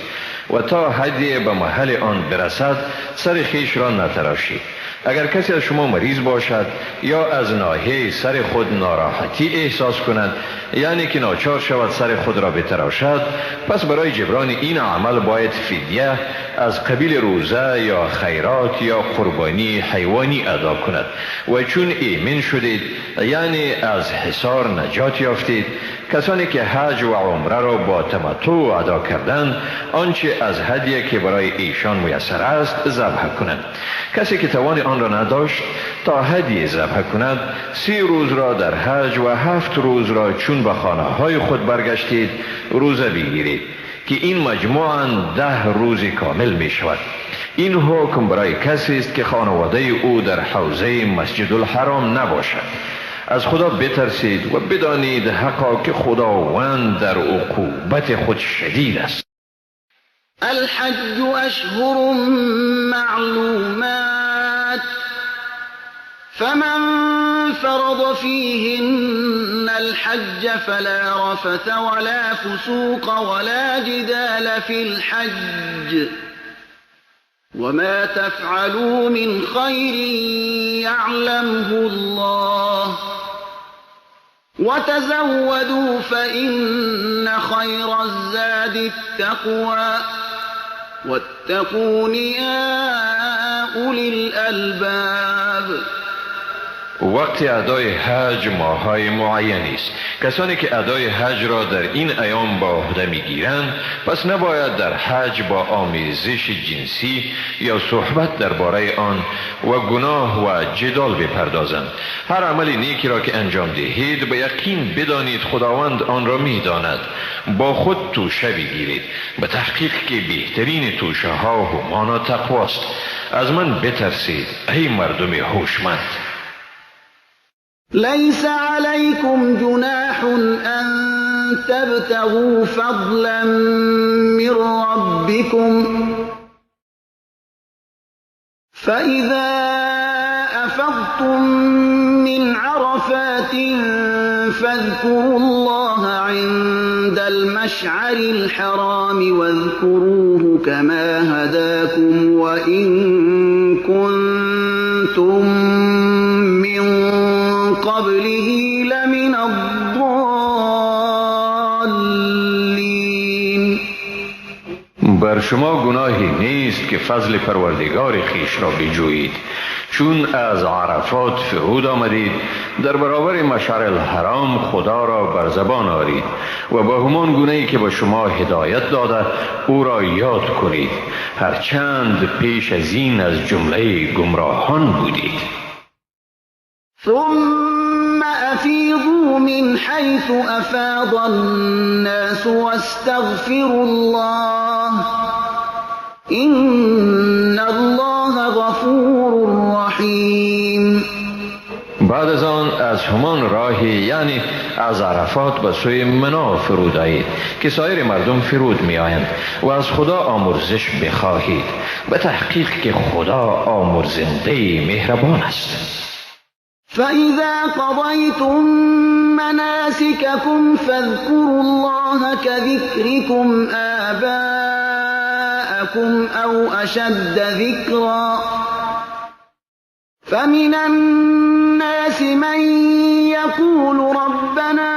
و تا هدیه به محل آن برسد سر خویش را نتراشید. اگر کسی از شما مریض باشد یا از ناحیه سر خود ناراحتی احساس کند، یعنی که ناچار شود سر خود را بتراشد، پس برای جبران این عمل باید فدیه از قبیل روزه یا خیرات یا قربانی حیوانی ادا کند. و چون ایمن شدید، یعنی از حصار نجات یافتید، کسانی که حج و عمره را با تمتع ادا کردند، آنچه از هدیه که برای ایشان میسر است ذبح کنند. کسی که توان آن را نداشت تا هدیه ذبح کند، 30 روز را در حج و 7 روز را چون به خانه های خود برگشتید روزه بگیرید که این مجموعاً 10 روز کامل می شود. این حکم برای کسی است که خانواده او در حوزه مسجد الحرام نباشد. از خدا بترسید و بدانید حقا که خداوند در عقوبت خود شدید است. الحج اشهر معلومات فمن فرض فيهن الحج فلا رفث ولا فسوق ولا جدال في الحج وما تفعلوا من خير يعلمه الله وتزودوا فإن خير الزاد التقوى واتقون يا أولي الألباب. وقت ادای حج ماه‌های معینی است. کسانی که ادای حج را در این ایام با عهده می‌گیرند، پس نباید در حج با آمیزش جنسی یا صحبت درباره آن و گناه و جدال بپردازند. هر عمل نیکی را که انجام دهید، به یقین بدانید خداوند آن را می‌داند. با خود توشه بگیرید، به تحقیق که بهترین توشه ها همانا تقواست. از من بترسید ای مردم هوشمند. ليس عليكم جناح أن تبتغوا فضلا من ربكم فإذا أفضتم من عرفات فاذكروا الله عند المشعر الحرام واذكروه كما هداكم وإن كنتم من قبله لمن الضالین. بر شما گناهی نیست که فضل پروردگار خویش را بجویید. چون از عرفات فرود آمدید، در برابر مشعر الحرام خدا را بر زبان آرید و با همان گونه که به شما هدایت داده او را یاد کنید، هرچند پیش از این از جمله گمراهان بودید. ثم أفيضوا من حيث أفاض الناس واستغفروا الله إن الله غفور رحيم. بعد از آن از همان راهی، یعنی از عرفات به سوی منا فرود آیید که سایر مردم فرود می آیند و از خدا آمرزش بخواهید، به تحقیق که خدا آمرزنده مهربان است. فإذا قضيتم مناسككم فاذكروا الله كذكركم آباءكم أو أشد ذكرا فمن الناس من يقول ربنا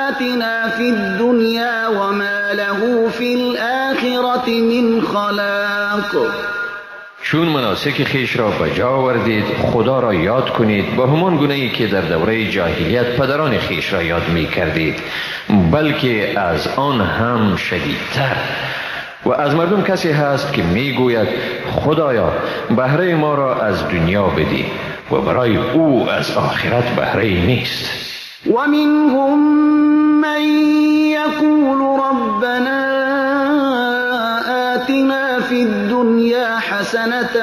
آتنا في الدنيا وما له في الآخرة من خلاق. چون مناسک خیش را به جا آوردید، خدا را یاد کنید به همان گونه ای که در دوره جاهلیت پدران خیش را یاد می کردید، بلکه از آن هم شدیدتر. و از مردم کسی هست که می گوید خدایا بهره ما را از دنیا بدی، و برای او از آخرت بهره نیست. و منهم من یقول ربنا آتنا في الدنيا حسنة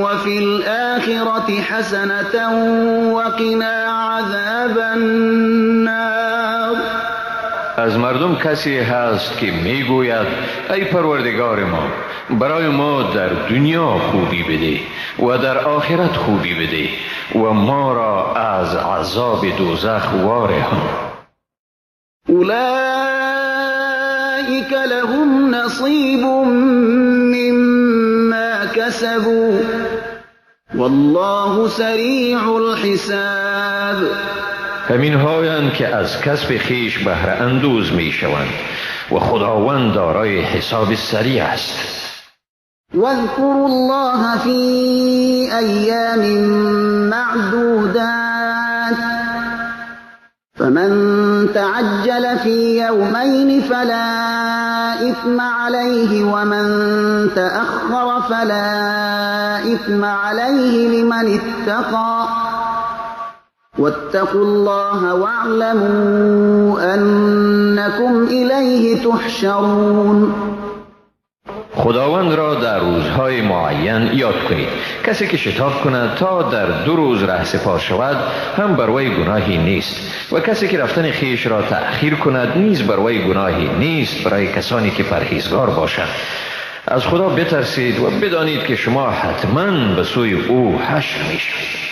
وفي الآخرة حسنة وقنا عذاب النار. از مردم کسی هست که میگوید ای پروردگار ما، برای ما در دنیا خوبی بده و در آخرت خوبی بده و ما را از عذاب دوزخ وارهان. اولئک لهم نصیب مما کسبوا والله سریع الحساب. همین هایند که از کسب خیش بهره اندوز می شوند و خداوند دارای حساب سریع است. واذكروا الله في أيام معدودات فمن تعجل في يومين فلا إثم عليه ومن تأخر فلا إثم عليه لمن اتقى واتقوا الله واعلموا أنكم إليه تحشرون. خداوند را در روزهای معین یاد کنید. کسی که شتاب کند تا در 2 روز رهسپار شود هم بر وی گناهی نیست و کسی که رفتن خیش را تأخیر کند نیز بر وی گناهی نیست برای کسانی که پرهیزگار باشند. از خدا بترسید و بدانید که شما حتما به سوی او حشر میشوید.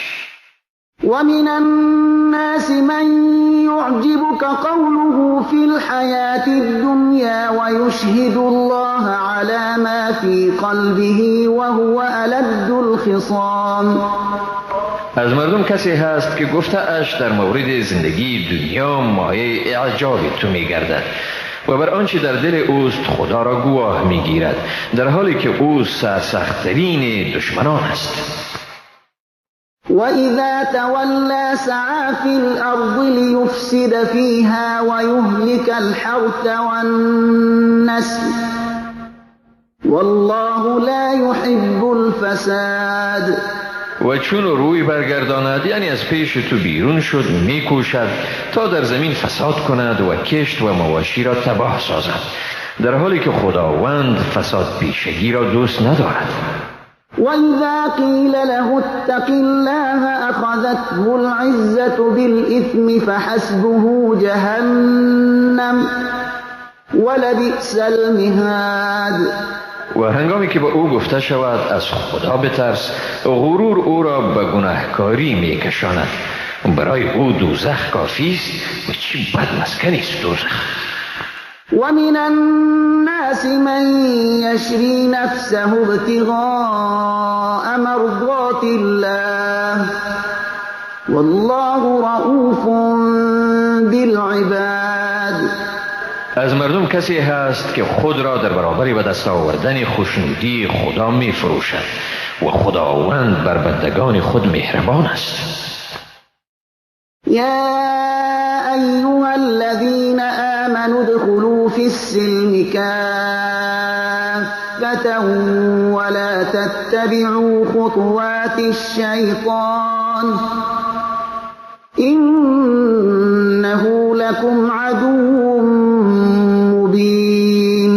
ومن الناس من يعجبك قوله في الحياة الدنيا ويشهد الله على ما في قلبه وهو ألد الخصام. از مردم کسی هست که گفته اش در مورد زندگی دنیا مایه اعجاب تو میگردد و بر آنچه در دل اوست خدا را گواه میگیرد، در حالی که او سرسخت‌ترین دشمنان است. وَإِذَا تَوَلَّى سَعَى فِي الْأَرْضِ لِيُفْسِدَ فِيهَا وَيُهْلِكَ الْحَرْثَ وَالنَّسْلَ وَاللَّهُ لَا يُحِبُّ الْفَسَادَ. و چون روی برگرداند، یعنی از پیش تو بیرون شد، میکوشد تا در زمین فساد کند و کشت و مواشی را تباه سازد، در حالی که خداوند فساد پیشگی را دوست ندارد. وَإِذَا قِيلَ لَهُ اتَّقِ اللَّهَ أَخَذَتْهُ الْعِزَّةُ بِالْإِثْمِ فَحَسْبُهُ جَهَنَّمُ وَلَبِئْسَ الْمِهَادُ. و هنگامی که به او گفته شود از خدا بترس، غرور او را به گناهکاری میکشاند. برای او دوزخ کافی است و چی بد مسکنی است دوزخ. ومن الناس من يشري نفسه ابتغاء مرضات الله والله رؤوف بالعباد. از مردم کسی هست که خود را در برابر به دست آوردن خوشنودی خدا می فروشد و خداوند بر بندگان خود مهربان است. یا ایها الذین آمنوا ادخلوا فی السلم کافة ولا تتبعوا خطوات الشیطان انه لكم عدو مبین.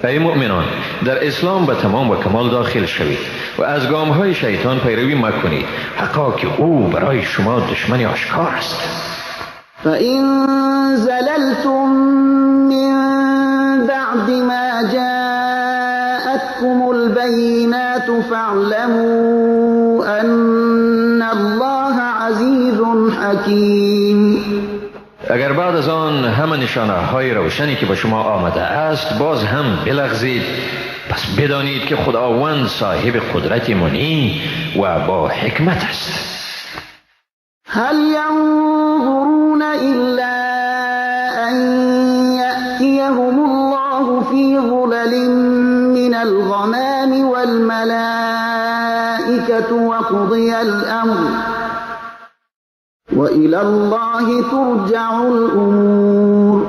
ای مؤمنان، در اسلام به تمام و کمال داخل شوید و از گام‌های شیطان پیروی مکنید، حقا که او برای شما دشمن آشکار است. فإن زللتم من بعد ما جاءتكم البينات فاعلموا أن الله عزيز حكيم. اگر بعد از آن همه نشانه های روشنی که به شما آمده است باز هم بلغزید، پس بدانید که خداوند صاحب قدرت منی و با حکمت است. هل ينظرون إلا أن يأتيهم الله في ظلل من الغمام والملائكة وقضي الأمر وإلى الله ترجع الأمور.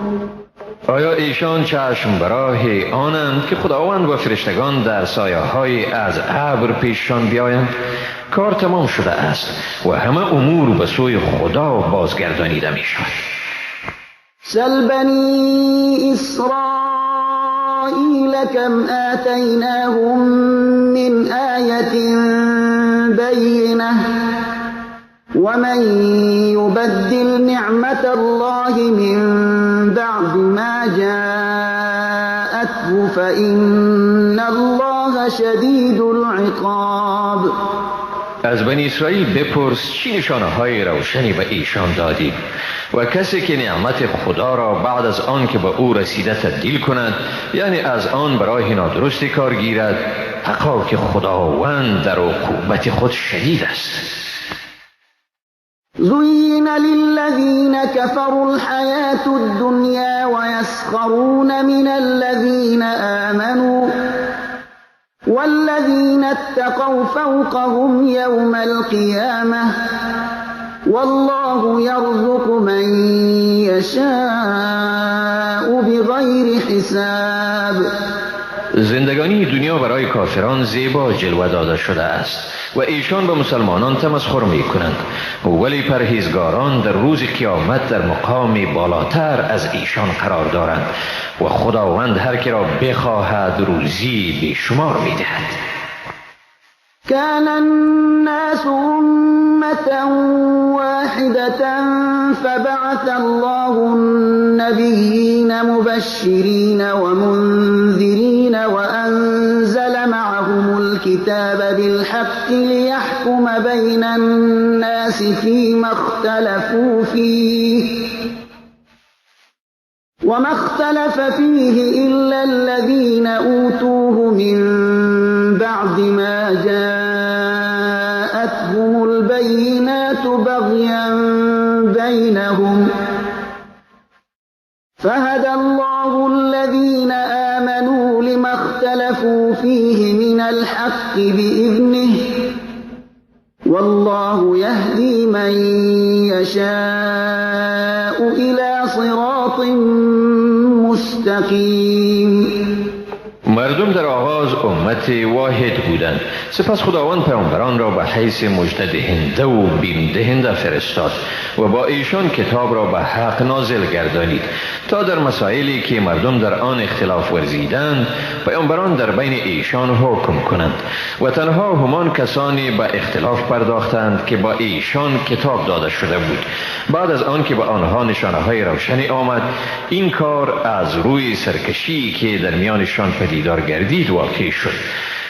آیا ایشان چشم براه آنند که خداوند و فرشتگان در سایه های از ابر پیششان بیایند؟ کار تمام شده است و همه امور به سوی خدا بازگردانیده می شود. سل بنی اسرائیل کم آتیناهم من آیة بینة ومن يبدل نعمة الله من بعد ما جاءته فإن الله شدید العقاب. از بنی اسرائیل بپرس چی نشانه های روشنی به ایشان دادیم و کسی که نعمت خدا را بعد از آن که به او رسیده تبدیل کند، یعنی از آن برای نادرستی کار گیرد، حقا که خداوند در عقوبت خود شدید است. زين للذين كفروا الحياة الدنيا ويسخرون من الذين آمنوا والذين اتقوا فوقهم يوم القيامة والله يرزق من يشاء بغير حساب. زندگانی دنیا برای کافران زیبا جلوه داده شده است و ایشان به مسلمانان تمسخر می کنند، ولی پرهیزگاران در روز قیامت در مقام بالاتر از ایشان قرار دارند و خداوند هر که را بخواهد روزی بیشمار می دهد. كان الناس أمة واحدة فبعث الله النبيين مبشرين ومنذرين وأنزل معهم الكتاب بالحق ليحكم بين الناس فيما اختلفوا فيه وما اختلف فيه إلا الذين أوتوه من بعد ما جاءتهم البينات بغيا بينهم فهدى الله الذين آمنوا لما اختلفوا فيه من الحق بإذنه والله يهدي من يشاء إلى صراط مستقيم. مردم در آغاز امت واحد بودند، سپس خداوند پیامبران را به حیث مژده دهنده و بیم دهنده فرستاد و با ایشان کتاب را به حق نازل گردانید تا در مسائلی که مردم در آن اختلاف ورزیدند پیامبران در بین ایشان حکم کنند و تنها همان کسانی به اختلاف پرداختند که با ایشان کتاب داده شده بود. بعد از آن که به آنها نشانه های روشنی آمد، این کار از روی سرکشی که در میانشان پدیدار گردید واقع شد.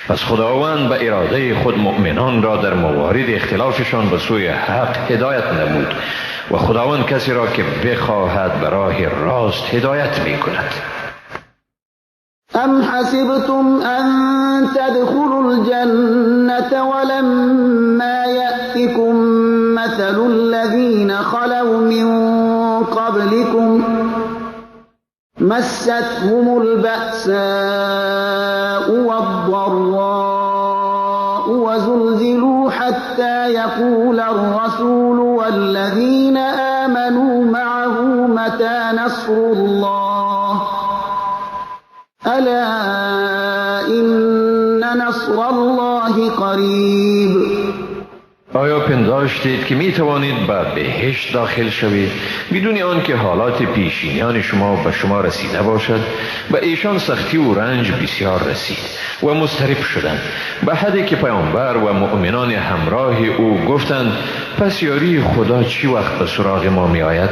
پس خداوند به اراده خود مؤمنان را در موارد اختلافشان به سوی حق هدایت نمود و خداوند کسی را که بخواهد به راه راست هدایت می کند. ام حسبتم ان تدخلوا الجنة ولما یأتکم مثل الذین خلوا من قبلكم مستهم البأساء والضراء وزلزلوا حتى يقول الرسول والذين آمنوا معه متى نصر الله ألا إن نصر الله قریب. آیا پنداشتید که می توانید به بهشت داخل شوید بدون آنکه حالات پیشینیان شما به شما رسیده باشد؟ به ایشان سختی و رنج بسیار رسید و مضطرب شدند، به حدی که پیامبر و مؤمنان همراه او گفتند پس یاری خدا چی وقت به سراغ ما می آید؟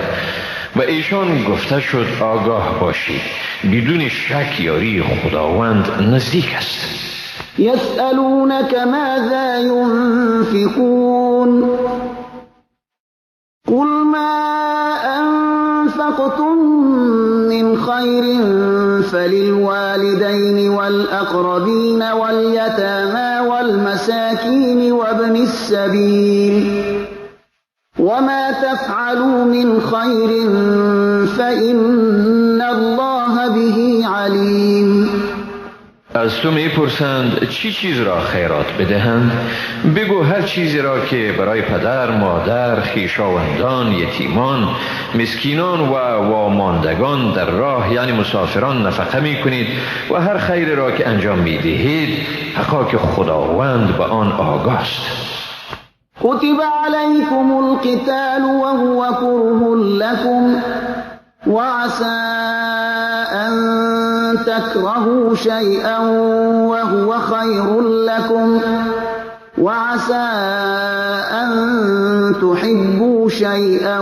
به ایشان گفته شد آگاه باشید، بدون شک یاری خداوند نزدیک است. يسألونك ماذا ينفقون قل ما أنفقتم من خير فللوالدين والأقربين واليتامى والمساكين وابن السبيل وما تفعلوا من خير فإن الله به عليم. از تو میپرسند چی چیز را خیرات بدهند؟ بگو هر چیزی را که برای پدر، مادر، خویشاوندان، یتیمان، مسکینان و واماندگان در راه یعنی مسافران نفقه میکنید و هر خیر را که انجام میدهید حقا که خداوند به آن آگاه است. کتب علیکم القتال وهو کره لکم وعسى أن تكرهوا شيئا وهو خير لكم وعسى أن تحبوا شيئا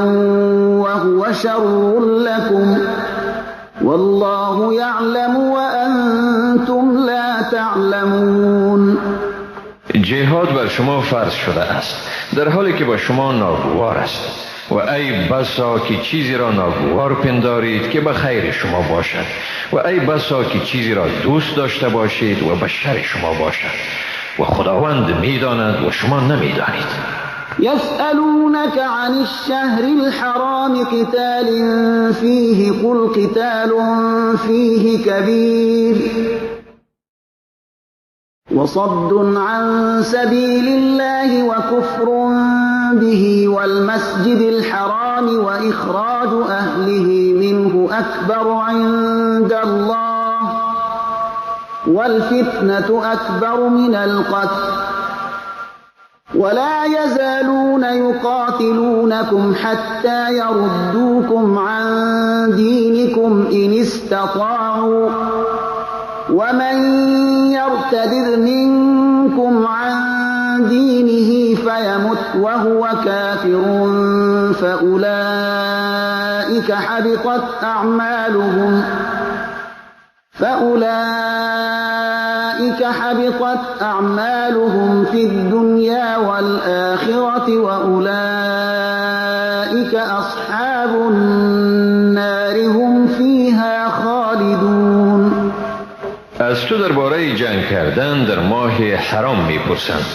وهو شر لكم والله يعلم وأنتم لا تعلمون. جهاد بر شما فرض شده است در حالی که با شما ناگوار است. و ای بسا که چیزی را ناگوار پندارید که به خیر شما باشد، و ای بسا که چیزی را دوست داشته باشید و به شر شما باشد، و خداوند میداند و شما نمیدانید. يسألونك عن الشهر الحرام قتال فيه قل قتال فيه كبير وصد عن سبيل الله وكفر به والمسجد الحرام وإخراج أهله منه أكبر عند الله والفتنة أكبر من القتل ولا يزالون يقاتلونكم حتى يردوكم عن دينكم إن استطاعوا ومن يرتد منكم عن دينه فيمت وهو كافر فأولئك حبطت أعمالهم في الدنيا والآخرة وأولئك أصحاب النار هم فيها خالدون. از تو درباره جنگ کردن در ماه حرام میپرسند.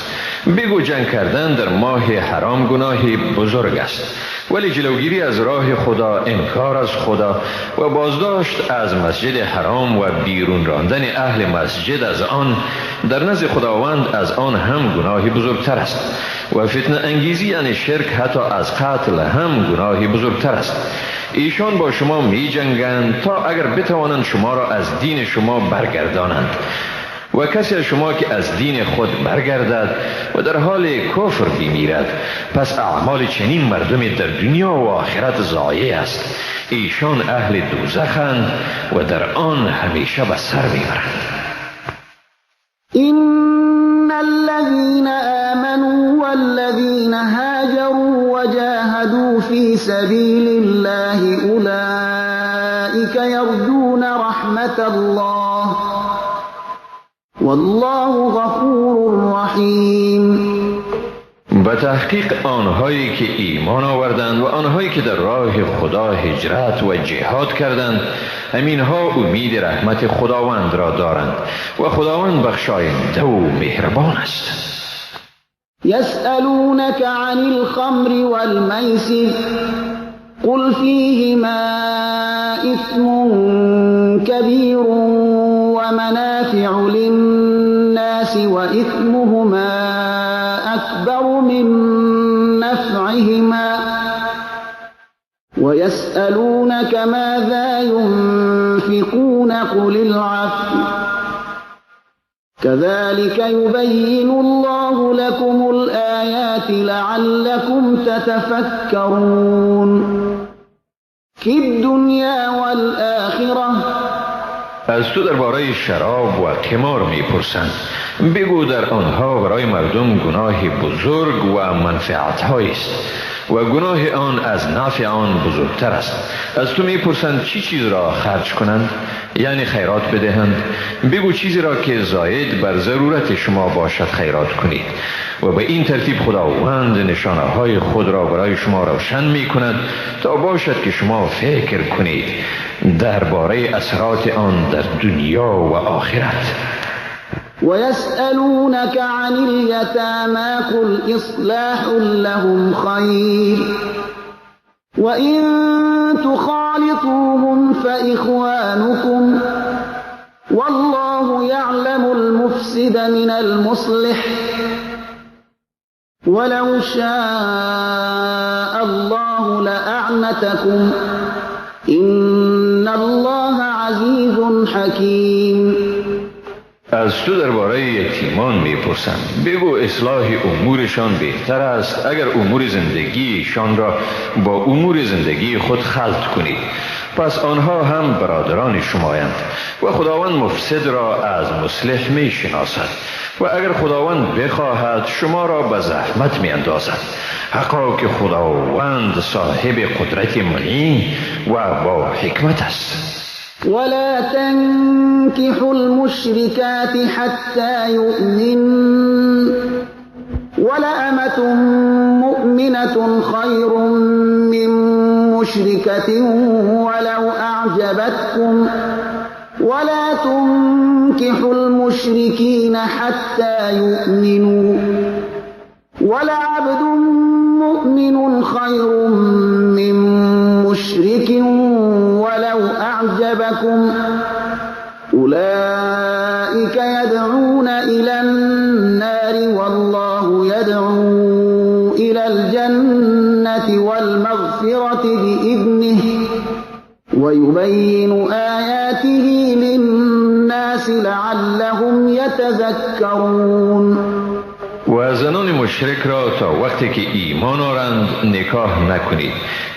بگو جنگ کردن در ماه حرام گناه بزرگ است، ولی جلوگیری از راه خدا، انکار از خدا و بازداشت از مسجد حرام و بیرون راندن اهل مسجد از آن در نزد خداوند از آن هم گناه بزرگتر است، و فتنه انگیزی یعنی شرک حتی از قتل هم گناه بزرگتر است. ایشان با شما می جنگند تا اگر بتوانند شما را از دین شما برگردانند، و کسی از شما که از دین خود برگردد و در حال کفر بمیرد، پس اعمال چنین مردمی در دنیا و آخرت ضایع است. ایشان اهل دوزخند و در آن همیشه به سر میبرند. إن الذين آمنوا والذين هاجروا وجاهدوا في سبيل الله أولئك يرجون رحمة الله والله غفور رحیم. به تحقیق آنهایی که ایمان آوردند و آنهایی که در راه خدا هجرت و جهاد کردند، همینها امید رحمت خداوند را دارند و خداوند بخشاینده و مهربان است. یسألونک عن الخمر والمیسر قل فیهما اثم کبیر ومنافع للناس وإثمهما أكبر من نفعهما ويسألونك ماذا ينفقون قل العفو كذلك يبين الله لكم الآيات لعلكم تتفكرون في الدنيا والآخرة. از تو درباره شراب و قمار میپرسند. بگو در آنها برای مردم گناه بزرگ و منفعت است و گناه آن از نفع آن بزرگتر است. از تو میپرسند چی چیز را خرج کنند، یعنی خیرات بدهند. بگو چیزی را که زاید بر ضرورت شما باشد خیرات کنید، و به این ترتیب خداوند نشانه های خود را برای شما روشن می کند تا باشد که شما فکر کنید درباره اثرات آن در دنیا و آخرت. ويسألونك عن اليتامى قل إصلاح لهم خير وإن تخالطوهم فإخوانكم والله يعلم المفسد من المصلح ولو شاء الله لأعنتكم إن الله عزيز حكيم. از تو درباره یتیمان میپرسند. بگو اصلاح امورشان بهتر است اگر امور زندگیشان را با امور زندگی خود خلط کنید، پس آنها هم برادران شمایند و خداوند مفسد را از مصلح میشناسد و اگر خداوند بخواهد شما را به زحمت میاندازد. حقا که خداوند صاحب قدرت معین و با حکمت است. ولا تنكحوا المشركات حتى يؤمن ولأمة مؤمنة خير من مشركة ولو أعجبتكم ولا تنكحوا المشركين حتى يؤمنوا ولعبد مؤمن خير من مشرك ولو أعجبكم أولئك يدعون إلى النار والله يدعو إلى الجنة والمغفرة بإذنه ويبين آياته للناس لعلهم يتذكرون. و زنان مشرک را تا وقتی که ایمان آرند نکاح نکنید.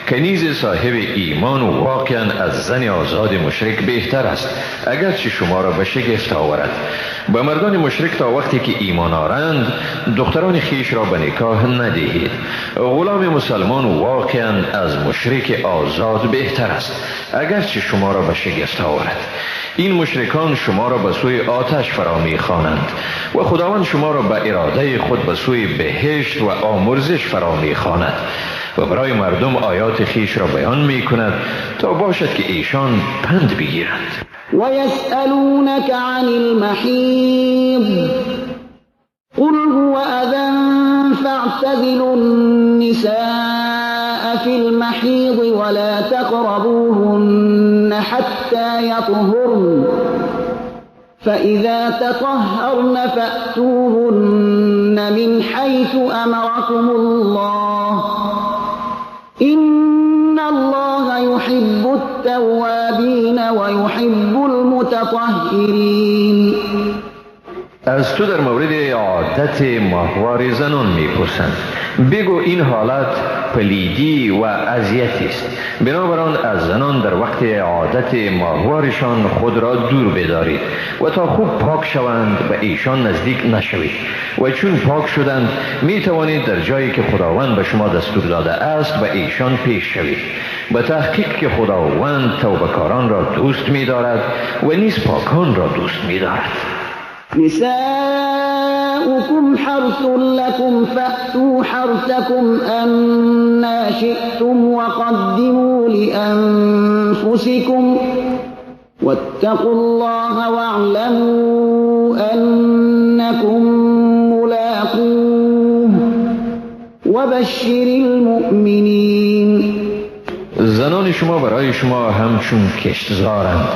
کنیز صاحب ایمان واقعا از زن آزاد مشرک بهتر است، اگرچه شما را به شگفت آورد. به مردان مشرک تا وقتی که ایمان آرند دختران خیش را به نکاح ندهید. غلام مسلمان واقعا از مشرک آزاد بهتر است، اگرچه شما را به شگفت آورد. این مشرکان شما را به سوی آتش فرا می‌خوانند و خداوند شما را به اراده خود به سوی بهشت و آمرزش فرا می‌خواند و برای مردم آیات خیش را بیان می‌کند تا باشد که ایشان پند بگیرند. و یسألونک عن المحیض قل هو اذى فاعتزلوا النساء في المحیض ولا تقربوهن حتى يطهرن فإذا تطهرن فأتوهن من حيث أمركم الله إن الله يحب التوابين ويحب المتطهرين. از تو در مورد عادت ماهوار زنان میپرسند. بگو این حالت پلیدی و اذیتی است، بنابراین از زنان در وقت عادت ماهوارشان خود را دور بدارید و تا خوب پاک شوند به ایشان نزدیک نشوید و چون پاک شدند می توانید در جایی که خداوند به شما دستور داده است به ایشان پیش شوید. به تحقیق که خداوند توبهکاران را دوست می دارد و نیز پاکان را دوست می دارد. نساؤكم حرث لكم فأتوا حرثكم أنى شئتم وقدموا لأنفسكم واتقوا الله واعلموا أنكم ملاقوه وبشر المؤمنين. زنان شما برای شما همچون کشتزارند.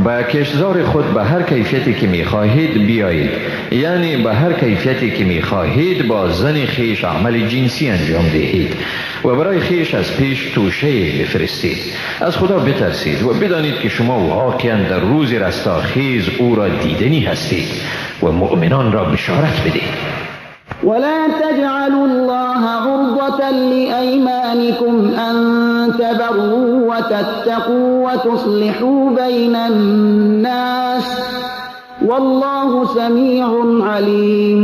به کشتزار خود به هر کیفیتی که میخواهید بیایید، یعنی به هر کیفیتی که میخواهید با زن خیش عمل جنسی انجام دهید و برای خیش از پیش توشه بفرستید. از خدا بترسید و بدانید که شما واقعا در روز رستاخیز او را دیدنی هستید و مؤمنان را بشارت بدهید. ولا تجعلوا الله عرضة لأيمانكم أن تبروا وتتقوا وتصلحوا بين الناس والله سميع عليم.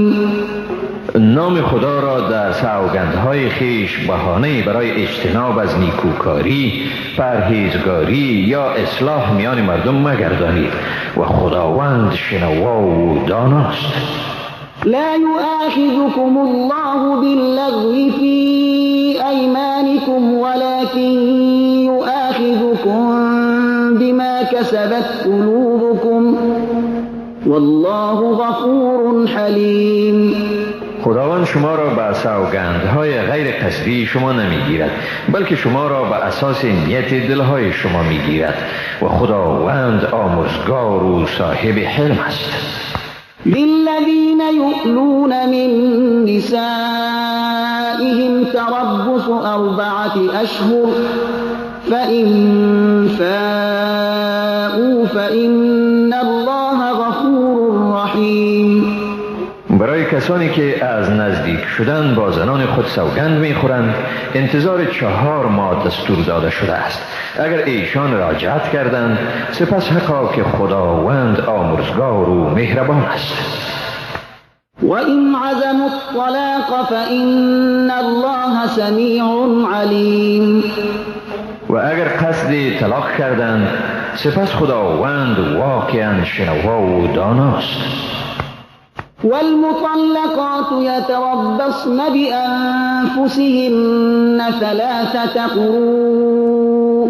نام خدا را در سوگندهای خیش بهانه برای اجتناب از نیکوکاری، پرهیزگاری یا اصلاح میان مردم مگردانید و خداوند شنوا و داناست. لا يؤاخذكم الله باللغو في أيمانكم ولكن يؤاخذكم بما كسبت قلوبكم والله غفور حليم. خداوند شما را به سوگندهای غیر قصدی شما نمیگیرد، بلکه شما را به اساس نیت دلهای شما میگیرد و خداوند آمرزگار و صاحب حلم است. للذین یؤلون من نسائهم تربص 4 أشهر فإن فاءوا فإن الله غفور رحیم. برای کسانی که از نزدیک شدن با زنان خود سوگند میخورند انتظار 4 ماه دستور داده شده است. اگر ایشان رجعت کردند سپس حقا که خداوند آمرزگار و مهربان است. و این عزموا الطلاق فإن الله سمیع علیم. و اگر قصد طلاق کردند سپس خداوند واقعا شنوا و داناست. والمطلقات يتربصن بأنفسهن 3 قروء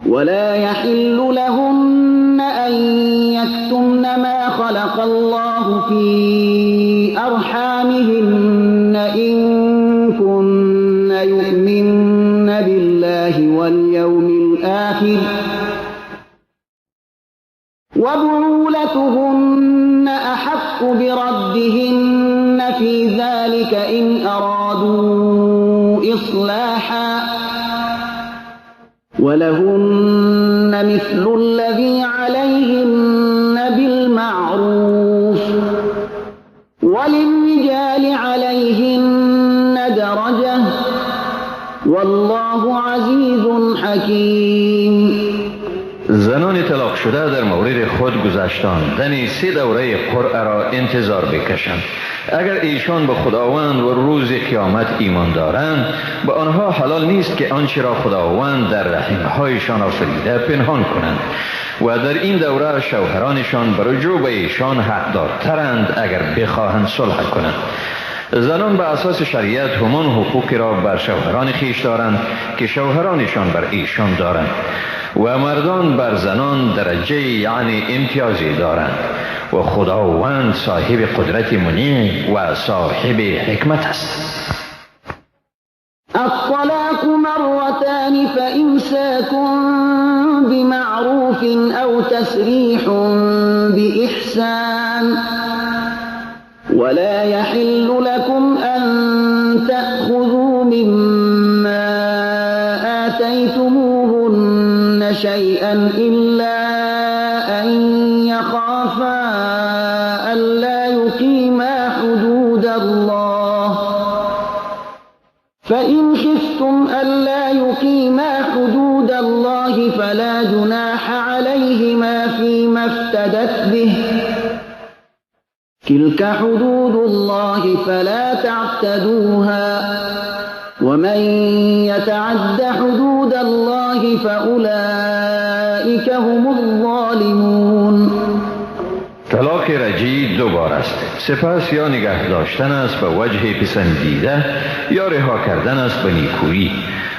ولا يحل لهن أن يكتمن ما خلق الله في أرحامهن إن كن يؤمن بالله واليوم الآخر وبعولتهن أحق بردهن في ذلك إن أرادوا إصلاحا ولهن مثل الذي عليهن بالمعروف وللرجال عليهن درجة والله عزيز حكيم. زنان طلاق شده در مورد خود گذشتاندن 3 دوره قرعه را انتظار بکشند. اگر ایشان به خداوند و روز قیامت ایمان دارند، به آنها حلال نیست که آنچه را خداوند در رحمهایشان آفریده پنهان کنند و در این دوره شوهرانشان به رجوع به ایشان حقدارترند اگر بخواهند صلح کنند. زنان به اساس شریعت همان حقوقی را بر شوهران خویش دارند که شوهرانشان بر ایشان دارند و مردان بر زنان درجه یعنی امتیازی دارند و خداوند صاحب قدرت منیع و صاحب حکمت است. الطلاق مرتان فإمساك بمعروف أو تسريح بإحسان ولا يحل لكم أن تأخذوا مما آتيتموهن شيئا إلا أن يخافا ألا يقيما حدود الله فإن خفتم ألا يقيما حدود الله فلا جناح عليهما فيما افتدت به تلك حدود الله فلا تعتدوها ومن يتعد حدود الله فأولئك هم الظالمون. طلاق رجعی 2 بار است. سپس یا نگه داشتن است به وجه پسندیده یا رها کردن است به نیکویی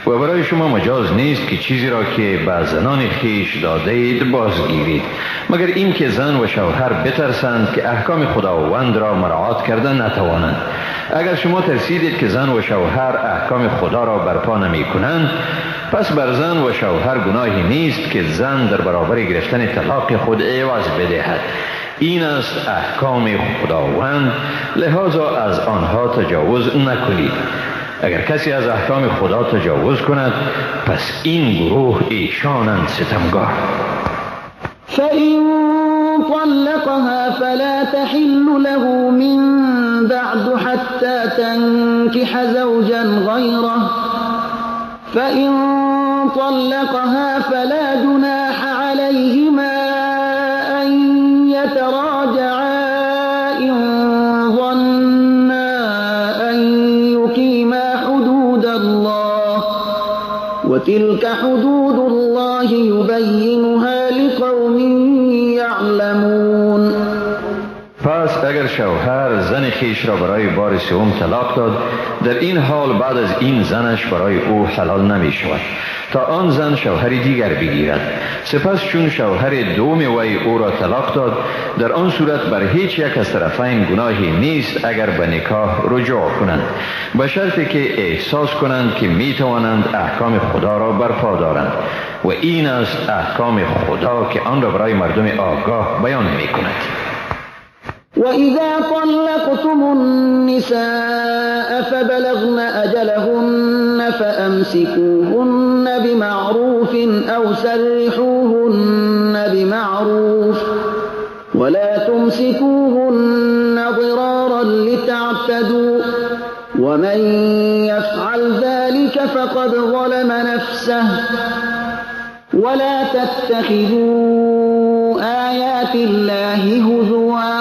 و برای شما مجاز نیست که چیزی را که به زنان خویش داده اید بازگیرید، مگر اینکه زن و شوهر بترسند که احکام خداوند را مراعات کرده نتوانند. اگر شما ترسیدید که زن و شوهر احکام خدا را برپا نمی کنند، پس بر زن و شوهر گناهی نیست که زن در برابر گرفتن طلاق خود عوض بدهد. این است احکام خداوند، لذا از آنها تجاوز نکنید. اگر کسی از احکام خدا تجاوز کند، پس این گروه ایشانند ستمگار. فإن طلقها فلا تحل له من بعد حتى تنكح زوجا غيره فإن طلقها فلا جناح عليهما أن يتراجعا إن ظنا أن يقيما حدود الله وتلك حدود الله يبينها لقوم يعلمون. پس اگر شوهر زن خویش را برای بار سوم طلاق داد، در این حال بعد از این زنش برای او حلال نمی شود تا آن زن شوهر دیگر بگیرد. سپس چون شوهر دوم وی او را طلاق داد، در آن صورت بر هیچ یک از طرفین گناهی نیست اگر به نکاح رجوع کنند، به شرطی که احساس کنند که می توانند احکام خدا را برپا دارند و این است احکام خدا که آن را برای مردم آگاه بیان می کند. وَإِذَا طَلَّقْتُمُ النِّسَاءَ فَبَلَغْنَ أَجَلَهُنَّ فَأَمْسِكُوهُنَّ بِمَعْرُوفٍ أَوْ سَرِّحُوهُنَّ بِمَعْرُوفٍ وَلَا تُمْسِكُوهُنَّ ضِرَارًا لِتَعْتَدُوا وَمَنْ يَفْعَلْ ذَلِكَ فَقَدْ ظَلَمَ نَفْسَهُ وَلَا تَتَّخِذُوا آيَاتِ اللَّهِ هُزُوًا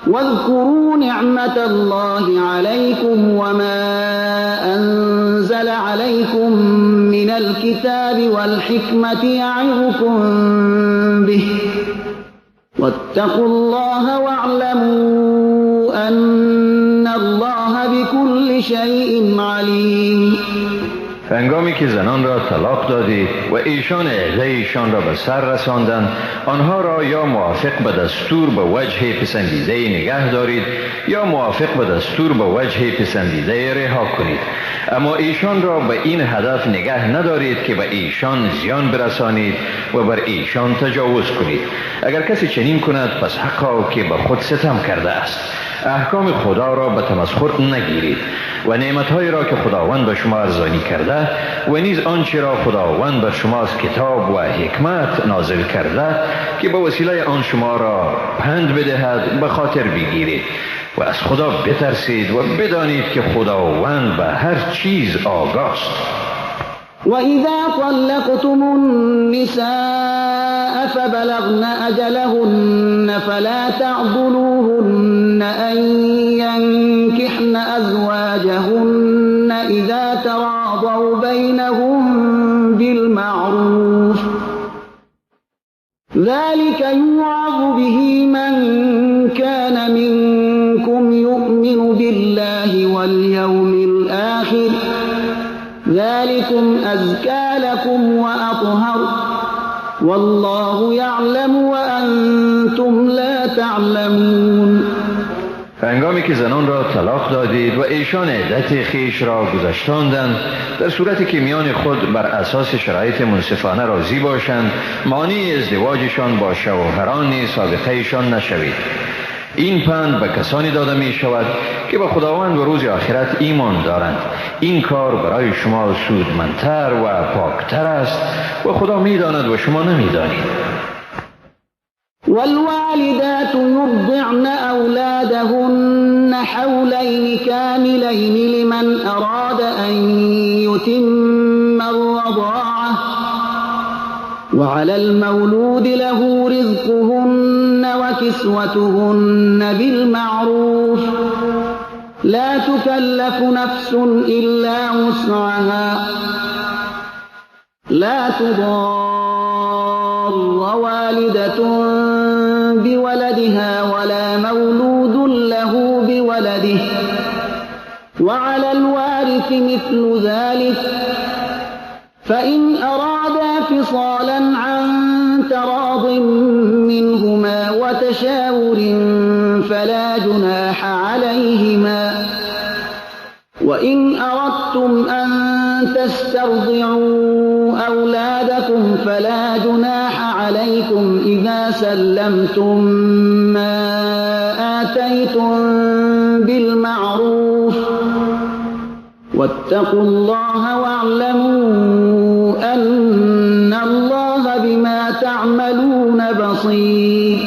واذكروا نعمة الله عليكم وما أنزل عليكم من الكتاب والحكمة يعظكم به واتقوا الله واعلموا أن الله بكل شيء عليم. هنگامی که زنان را طلاق دادید و ایشان عده ایشان را به سر رساندند، آنها را یا موافق به دستور به وجه پسندیده نگه دارید یا موافق به دستور به وجه پسندیده رها کنید. اما ایشان را به این هدف نگه ندارید که به ایشان زیان برسانید و بر ایشان تجاوز کنید. اگر کسی چنین کند پس حقا که به خود ستم کرده است. احکام خدا را به تمسخر نگیرید و نعمتهایی را که خداوند به شما ارزانی کرده و نیز آنچه را خداوند بر شما از کتاب و حکمت نازل کرده که به وسیله آن شما را پند بدهد به خاطر بگیرید و از خدا بترسید و بدانید که خداوند به هر چیز آگاست. وإذا طلقتم النساء فبلغن أجلهن فلا تعضلوهن أن ينكحن أزواجهن إذا تراضوا بينهم بالمعروف ذلك يوعظ به من كان منكم يؤمن بالله واليوم الآخر ذلكم أزكى لكم وأطهر والله يعلم وأنتم لا تعلمون. هنگامی که زنان را طلاق دادید و ایشان عدت خویش را گذشتاندند، در صورتی که میان خود بر اساس شرایط منصفانه راضی باشند، مانع ازدواجشان با شوهران سابقهشان نشوید. این پند به کسانی داده می شود که به خداوند و روز آخرت ایمان دارند. این کار برای شما سودمندتر و پاکتر است و خدا می داند و شما نمی دانید. والوالدات يرضعن أولادهن حولين كاملين لمن أراد أن يتم الرضاعة وعلى المولود له رزقهن وكسوتهن بالمعروف لا تكلف نفس إلا وسعها لا تضار والدة بولدها ولا مولود له بولده وعلى الوارث مثل ذلك فإن أرادا فصالا عن تراض منهما وتشاور فلا جناح عليهما وإن أردتم أن تسترضعوا أولادكم فلا جناح عليكم إذا سلمتم ما آتيتم بالمعروف واتقوا الله واعلموا أن الله بما تعملون بصير.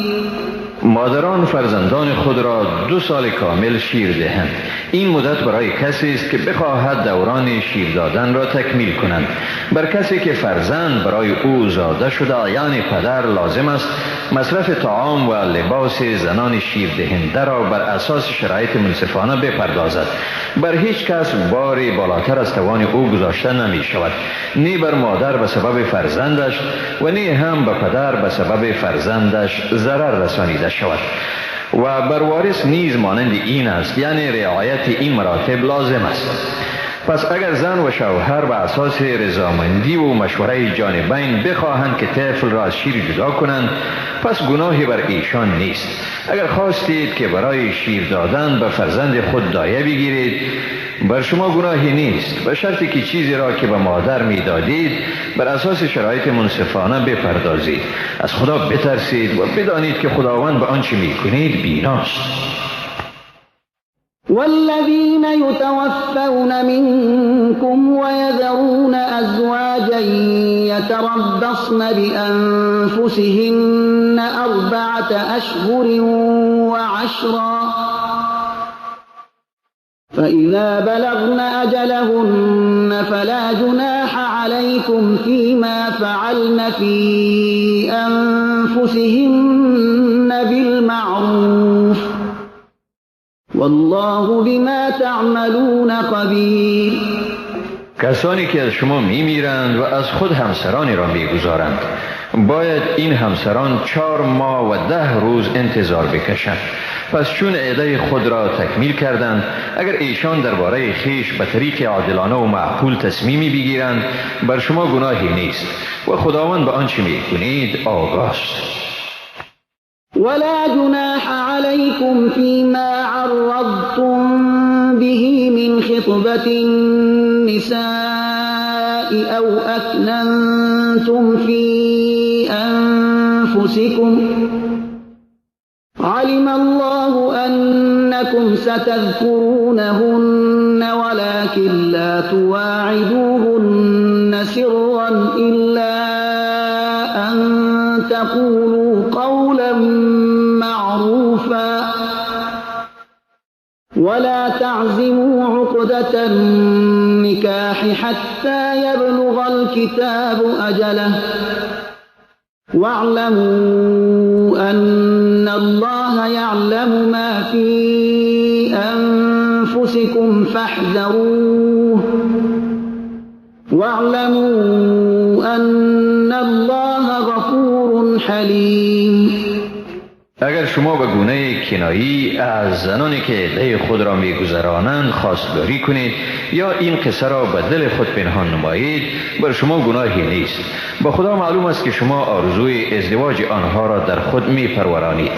مادران فرزندان خود را 2 سال کامل شیر دهند. این مدت برای کسی است که بخواهد دوران شیر دادن را تکمیل کنند. بر کسی که فرزند برای او زاده شده یعنی پدر لازم است مصرف طعام و لباس زنان شیر دهنده را بر اساس شرایط منصفانه بپردازد. بر هیچ کس باری بالاتر از توان او گذاشته نمی شود، نی بر مادر به سبب فرزندش و نی هم به پدر به سبب فرزندش ضرر رسانیده شود. و بر وارث نیز مانند این است، یعنی رعایت این مراتب لازم است. پس اگر زن و شوهر به اساس رضامندی و مشوره جانبین بخواهند که طفل را از شیر جدا کنند، پس گناهی بر ایشان نیست. اگر خواستید که برای شیر دادن به فرزند خود دایه بگیرید، بر شما گناهی نیست، به شرطی که چیزی را که به مادر میدادید بر اساس شرایط منصفانه بپردازید. از خدا بترسید و بدانید که خداوند به آنچه میکنید بیناست. والذین یتوفون منکم ویذرون ازواجا یتربصن بانفسهن 4 أشهر و10 فإذا بلغن أجلهن فلا جناح عليكم فيما فعلن في أنفسهن بالمعروف والله بما تعملون خبير. کسانی که از شما میمیرند و از خود همسرانی را میگذارند باید این همسران 4 ماه و 10 روز انتظار بکشند. پس چون عده خود را تکمیل کردند، اگر ایشان درباره خیش به طریق عادلانه و معقول تصمیمی بگیرند، بر شما گناهی نیست و خداوند به آنچه میکنید آگاه است. ولا جناح عليكم فيما عرضتم به من خطبة النساء أو أكننتم في أنفسكم علم الله أنكم ستذكرونهن ولكن لا تواعدوهن سرا إلا أن تقولوا قولا معروفا ولا تعزموا عقدة النكاح حتى يبلغ الكتاب أجله واعلموا أن الله يعلم ما في أنفسكم فاحذروه واعلموا أن الله غفور حليم. اگر شما به گونه کنایی از زنانی که عده خود را میگذرانند خواستگاری کنید یا این قصه را به دل خود پنهان نمایید، بر شما گناهی نیست. با خدا معلوم است که شما آرزوی ازدواج آنها را در خود میپرورانید،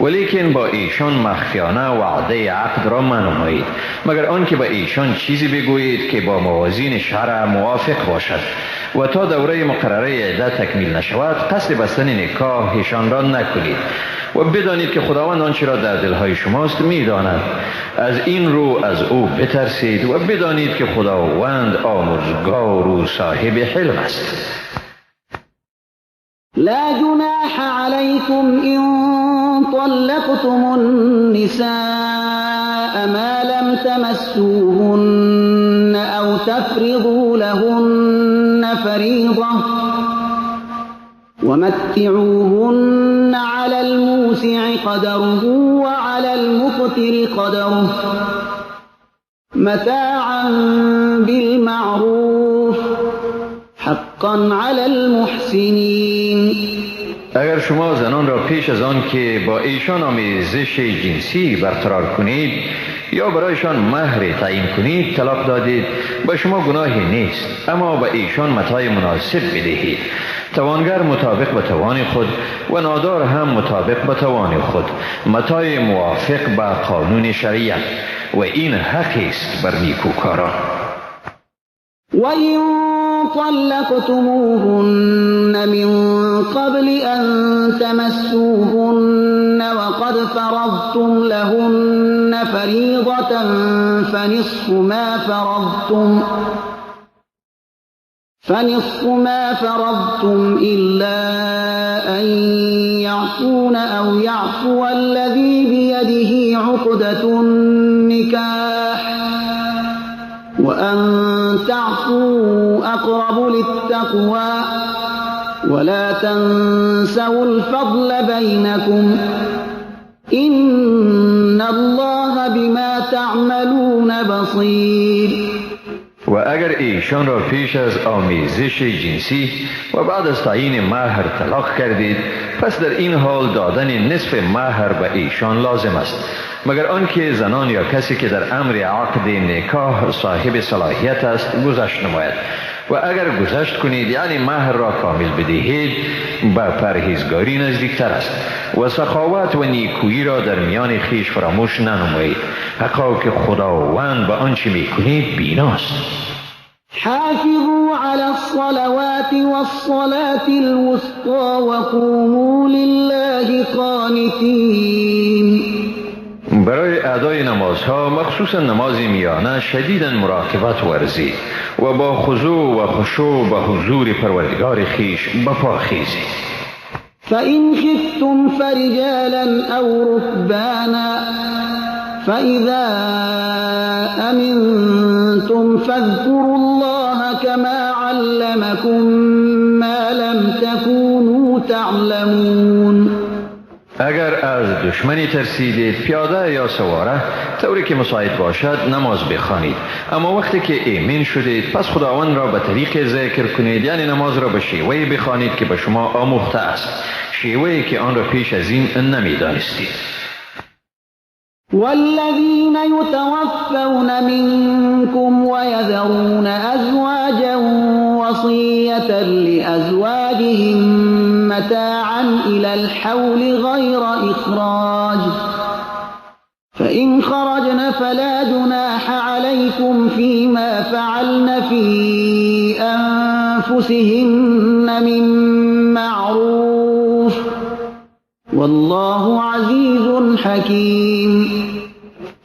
ولیکن با ایشان مخفیانه وعده عقد را منمایید، مگر آنکه به ایشان چیزی بگویید که با موازین شرع موافق باشد و تا دوره مقرره عده تکمیل نشود قصد بستن نکاحشان را نکنید و بدانید که خداوند آنچه را در دلهای شماست میداند. از این رو از او بترسید و بدانید که خداوند آمرزگار و صاحب حلم است. لا جناح عليكم إن طلقتم النساء ما لم تمسوهن أو تفرضوا لهن فريضة ومتعوهن على الموسع قدره وعلى المقتر قدره متاعا بالمعروف حقا على المحسنين. اگر شما زنان را پیش از آن که با ایشان آمیزش جنسی برقرار کنید یا برایشان مهر تعیین کنید طلاق دادید، به شما گناهی نیست، اما به ایشان متاع مناسب بدهید. توانگر مطابق به توان خود و نادار هم مطابق به توان خود، متاع موافق به قانون شریعت، و این حقی است بر نیکوکاران. وَإِن طَلَّقْتُمُوهُنَّ مِن قَبْلِ أَن تَمَسُّوهُنَّ وَقَدْ فَرَضْتُمْ لَهُنَّ فَرِيضَةً فَنِصْفُ مَا فَرَضْتُمْ إِلَّا أَن يَعْفُونَ أَوْ يَعْفُوَ الَّذِي بِيَدِهِ عُقْدَةُ النِّكَاحِ وَأَن تَعْفُوا أَقْرَبُ لِلتَّقْوَى وَلَا تَنسَوُا الْفَضْلَ بَيْنَكُمْ إِنَّ اللَّهَ بِمَا تَعْمَلُونَ بَصِيرٌ. و اگر ایشان را پیش از آمیزش جنسی و بعد از تعیین مهر طلاق کردید، پس در این حال دادن نصف مهر به ایشان لازم است، مگر آنکه زنان یا کسی که در امر عقد نکاح صاحب صلاحیت است گذشت نماید. و اگر گذشت کنید، یعنی مهر را کامل بدهید، به پرهیزگاری نزدیکتر است و سخاوت و نیکویی را در میان خویش فراموش ننمایید، حقا که خداوند به آنچه میکنید بیناست. حافظوا على الصلوات والصلاة الوسطى وقوموا لله قانتين. برای ادای نمازها، مخصوصا نماز میانه، شدیداً مراقبت ورزید و با خضوع و خشوع به حضور پروردگار خویش بپا خیزید. فإن خفتم فرجالا أو ركبانا فإذا أمنتم فاذكروا الله كما علمكم ما لم تكونوا تعلمون. اگر از دشمنی ترسیدید، پیاده یا سواره، طوری که مساعد باشد نماز بخوانید. اما وقتی که ایمن شدید، پس خداوند را به طریق ذکر کنید، یعنی نماز را به شیوهی بخوانید که به شما آموخته است، شیوهی که آن را پیش از این نمیدانستید. والذین یتوفون منکم ویذرون ازواجا وصیة لأزواجهم متاعا إلى الحول غير إخراج فإن خرجن فلا جناح عليكم فيما فعلن في أنفسهن من معروف والله عزیز حکیم.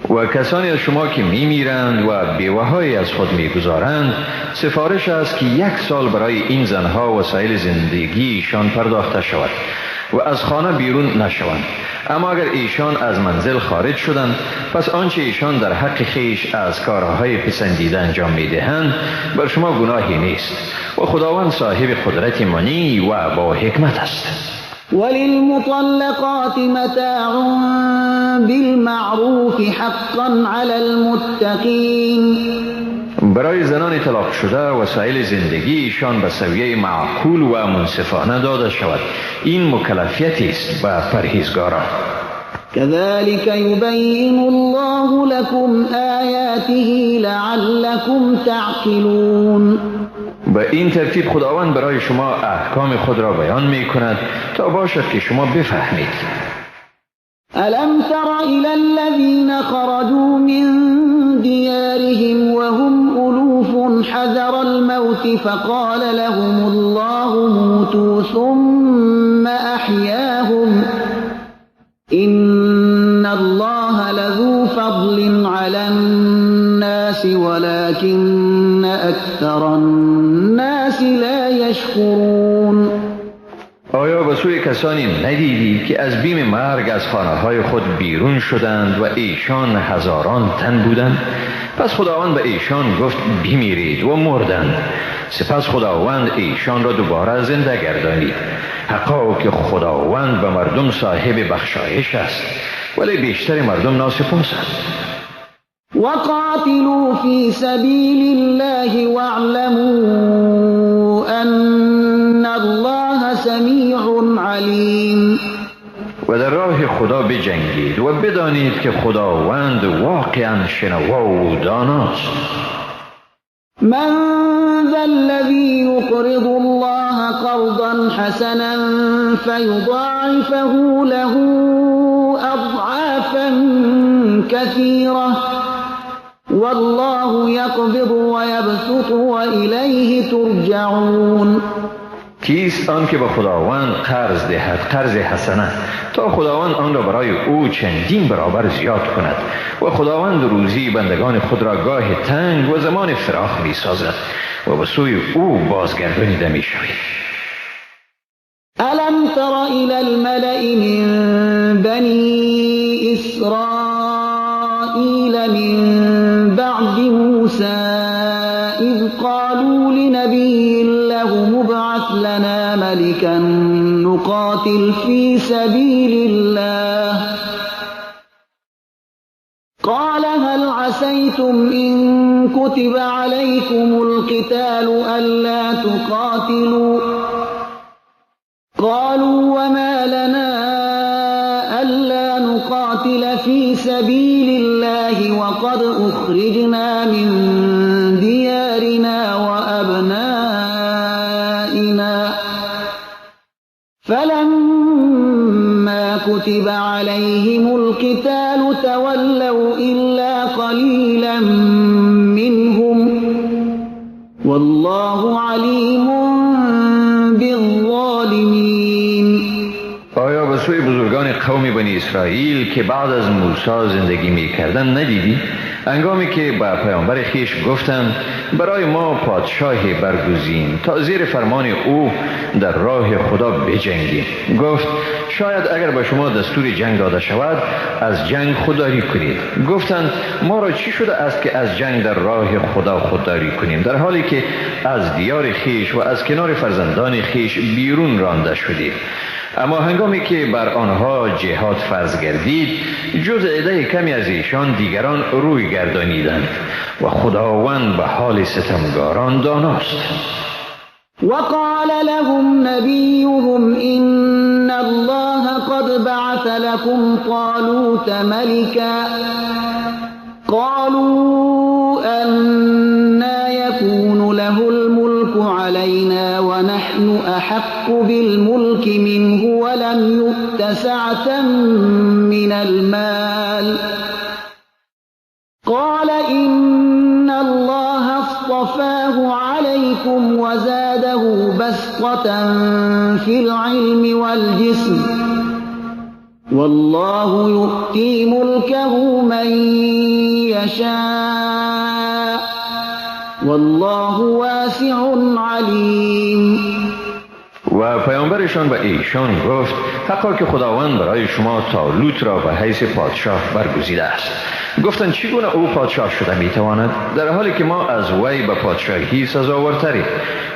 و کسانی از شما که میمیرند و بیوه‌هایی از خود میگذارند، سفارش است که 1 سال برای این زنها وسایل زندگیشان پرداخته شود و از خانه بیرون نشوند. اما اگر ایشان از منزل خارج شدند، پس آنچه ایشان در حق خیش از کارهای پسندیده انجام میدهند بر شما گناهی نیست و خداوند صاحب قدرت منی و با حکمت است. وللمطلقات متاع بالمعروف حقا علی المتقین. برای زنان طلاق شده وسایل زندگی ایشان به سویه معقول و منصفانه داده شود. این مکلفیتی است به پرهیزگاران. كذلك يبين الله لكم آیاته لعلكم تعقلون. به این ترتیب خداوند برای شما احکام خود را بیان می کند تا باشد که شما بفهمید. ألم تر إلى الذين خرجوا من ديارهم وهم ألوف حذر الموت فقال لهم الله موتوا ثم أحياهم إن الله لذو فضل على الناس ولكن أكثر الناس لا يشكرون. آیا به سوی کسانی ندیدی که از بیم مرگ از خانه‌های خود بیرون شدند و ایشان هزاران تن بودند؟ پس خداوند به ایشان گفت بمیرید و مردند. سپس خداوند ایشان را دوباره زنده گردانید. حقا که خداوند به مردم صاحب بخشایش است، ولی بیشتر مردم ناسپاسند. وقاتلوا فی سبیل الله واعلموا ان الله سمیع علیم. و در راه خدا بجنگید و بدانید که خداوند واقعا شنوا و داناست. من ذا الذي يقرض الله قرضا حسنا فيضاعفه له أضعافا كثيرة والله يقبض ويبسط وإليه ترجعون. کیست آن که به خداوند قرض دهد قرض حسنه تا خداوند آن را برای او چندین برابر زیاد کند و خداوند روزی بندگان خود را گاه تنگ و زمان فراخ می سازد و به سوی او بازگردانیده می شوید. الم تر الى الملأ من بنی اسرائیل من بعد موسی اذ قالوا لنبی له ابعث لنا ملكا نقاتل في سبيل الله قال هل عسيتم إن كتب عليكم القتال ألا تقاتلوا قالوا وما لنا ألا نقاتل في سبيل الله وقد أخرجنا من ديارنا وأبنائنا فلما كتب عليهم القتال تولوا إلا قليلا منهم والله عليم بالظالمين. آیا به سوی بزرگان قوم بنی اسرائیل که بعد از موسی زندگی می‌کردند ندیدی؟ هنگامی که به پیامبر خیش گفتند برای ما پادشاهی برگزین تا زیر فرمان او در راه خدا بجنگیم، گفت شاید اگر به شما دستور جنگ داده شود از جنگ خودداری کنید. گفتند ما را چی شده است که از جنگ در راه خدا خودداری کنیم، در حالی که از دیار خیش و از کنار فرزندان خیش بیرون رانده شدیم؟ اما هنگامی که بر آنها جهاد فرض گردید، جز عده کمی از ایشان دیگران روی گردانیدند و خداوند به حال ستمگاران داناست. وقال لهم نبيهم إن الله قد بعث لكم طالوت ملكا قالوا أنى يكون له الملك علينا ونحن أحق بالملك منه ولم يؤت سعة من المال قال إن الله اصطفاه عليكم وزاده بسطة في العلم والجسم والله يؤتي ملكه من يشاء والله واسع عليم. و پیامبرشان به ایشان گفت حقا که خداوند برای شما طالوت را به حیث پادشاه برگزیده است. گفتند چگونه او پادشاه شده میتواند در حالی که ما از وی به پادشاهی سزاوارتریم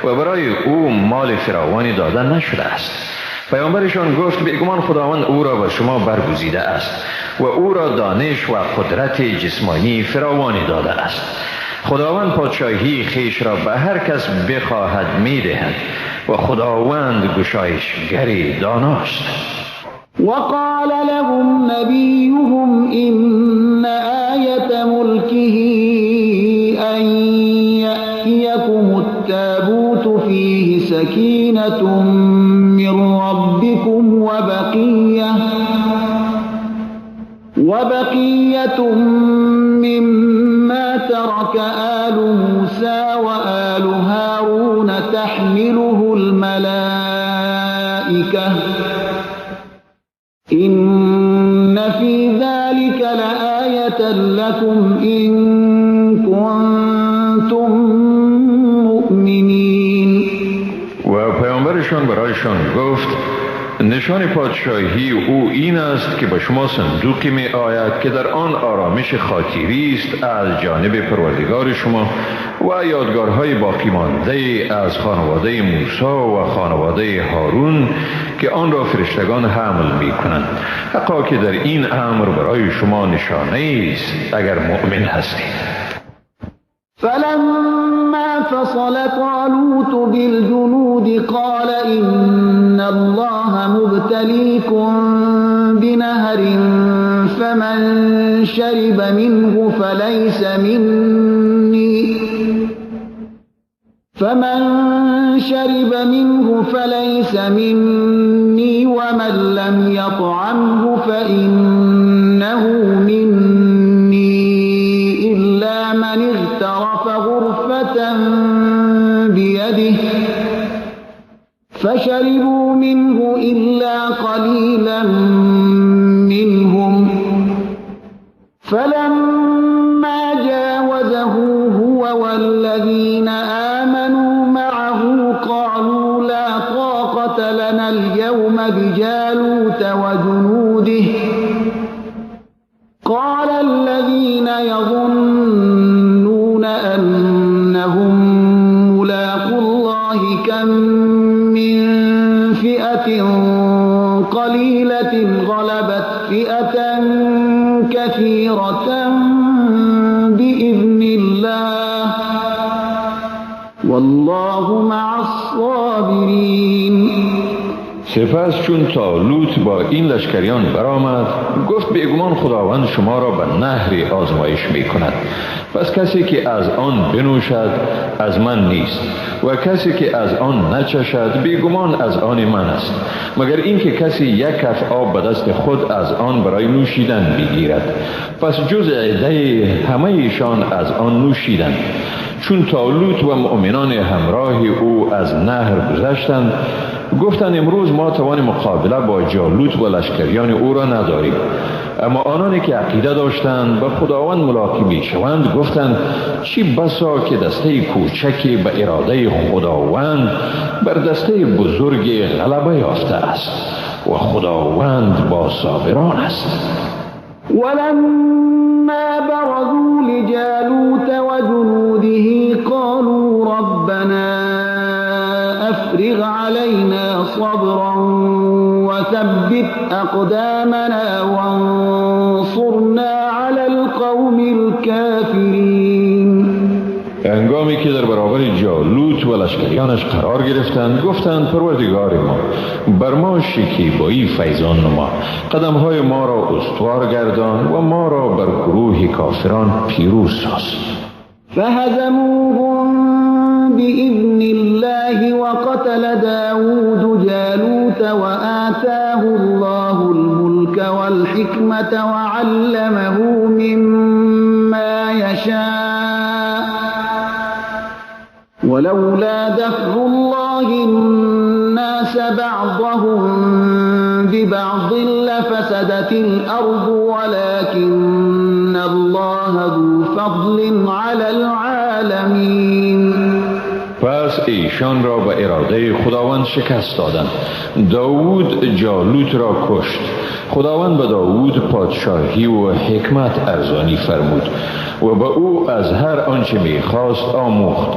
و برای او مال فراوانی داده نشده است. پیامبرشان گفت بیگمان خداوند او را به شما برگزیده است و او را دانش و قدرت جسمانی فراوانی داده است. خداوند پادشاهی خیش را به هر کس بخواهد میدهد و خداوند گشایشگر داناست. وقال لهم نبيهم إن آية ملكه أن يأتيكم التابوت فيه سكينة من ربكم وبقية مما ترك آل موسى وآل هارون تحمله الملائكة إن في ذلك لآية لكم إن كنتم مؤمنين. و پیامبرشان برایشان گفت نشان پادشاهی او این است که به شما صندوقی می آید که در آن آرامش خاطری است از جانب پروردگار شما و یادگارهای باقی مانده از خانواده موسی و خانواده هارون که آن را فرشتگان حمل می کنند. حقا که در این امر برای شما نشانه است اگر مؤمن هستید. فلما فصل طالوت بالجنود قال إن الله مبتليكم بنهر فمن شرب منه فليس مني ومن لم يطعمه فإنه مني إلا من اغترف غرفة بيده فشربوا منه إلا قليلا منهم فلما جاوزه هو والذين آمنوا معه قالوا لا طاقة لنا اليوم بجالوت وجنوده قال الذين يظنون أنهم ملاقو الله كم من فئة قليلة غلبت فئة كثيرة بإذن الله والله مع الصابرين. سپس چون طالوت با این لشکریان برآمد گفت بیگمان خداوند شما را به نهری آزمایش می کند، پس کسی که از آن بنوشد از من نیست و کسی که از آن نچشد بیگمان از آن من است، مگر اینکه کسی یک کف آب به دست خود از آن برای نوشیدن بگیرد. پس جز عده همه ایشان از آن نوشیدند. چون طالوت و مؤمنان همراه او از نهر گذشتند گفتند امروز ما توان مقابله با جالوت و لشکریان او را نداریم. اما آنانی که عقیده داشتند به خداوند ملاقی میشوند گفتند چی بسا که دسته کوچکی به اراده خداوند بر دسته بزرگ غلبه یافته است و خداوند با صابران است. ولما برزوا لجالوت وجنوده قالوا ربنا افرغ علينا صبرا وثبت أقدامنا وانصرنا على القوم الكافرين. هنگامی که در برابر جالوت و لشکریانش قرار گرفتند، گفتند پروردگار ما، بر ما شکیبایی فیضان نما، قدمهای ما را استوار گردان و ما را بر گروه کافران پیروز ساز. فهزموهم بإذن الله وقتل داود جالوت وآتاه الله الملك والحكمة وعلمه مما يشاء ولولا دفع الله الناس بعضهم ببعض لفسدت الأرض ولكن الله ذو فضل على العالمين. پس ایشان را به اراده خداوند شکست دادند. داود جالوت را کشت. خداوند به داود پادشاهی و حکمت ارزانی فرمود و به او از هر آنچه میخواست آموخت.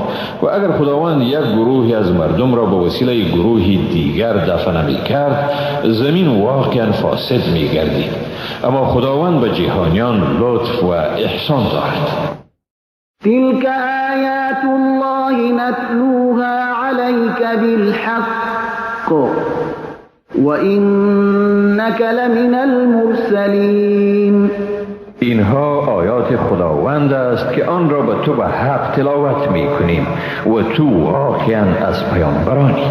و اگر خداوند یک گروهی از مردم را به وسیله گروهی دیگر دفع نمیکرد، زمین واقعا فاسد میگردید. اما خداوند به جهانیان لطف و احسان دارد. تلك آیات الله نتلوها علیک بالحق وإنك لمن المرسلین. اینها آیات خداوند است که آن را به تو به حق تلاوت می کنیم و تو واقعا از پیامبرانی.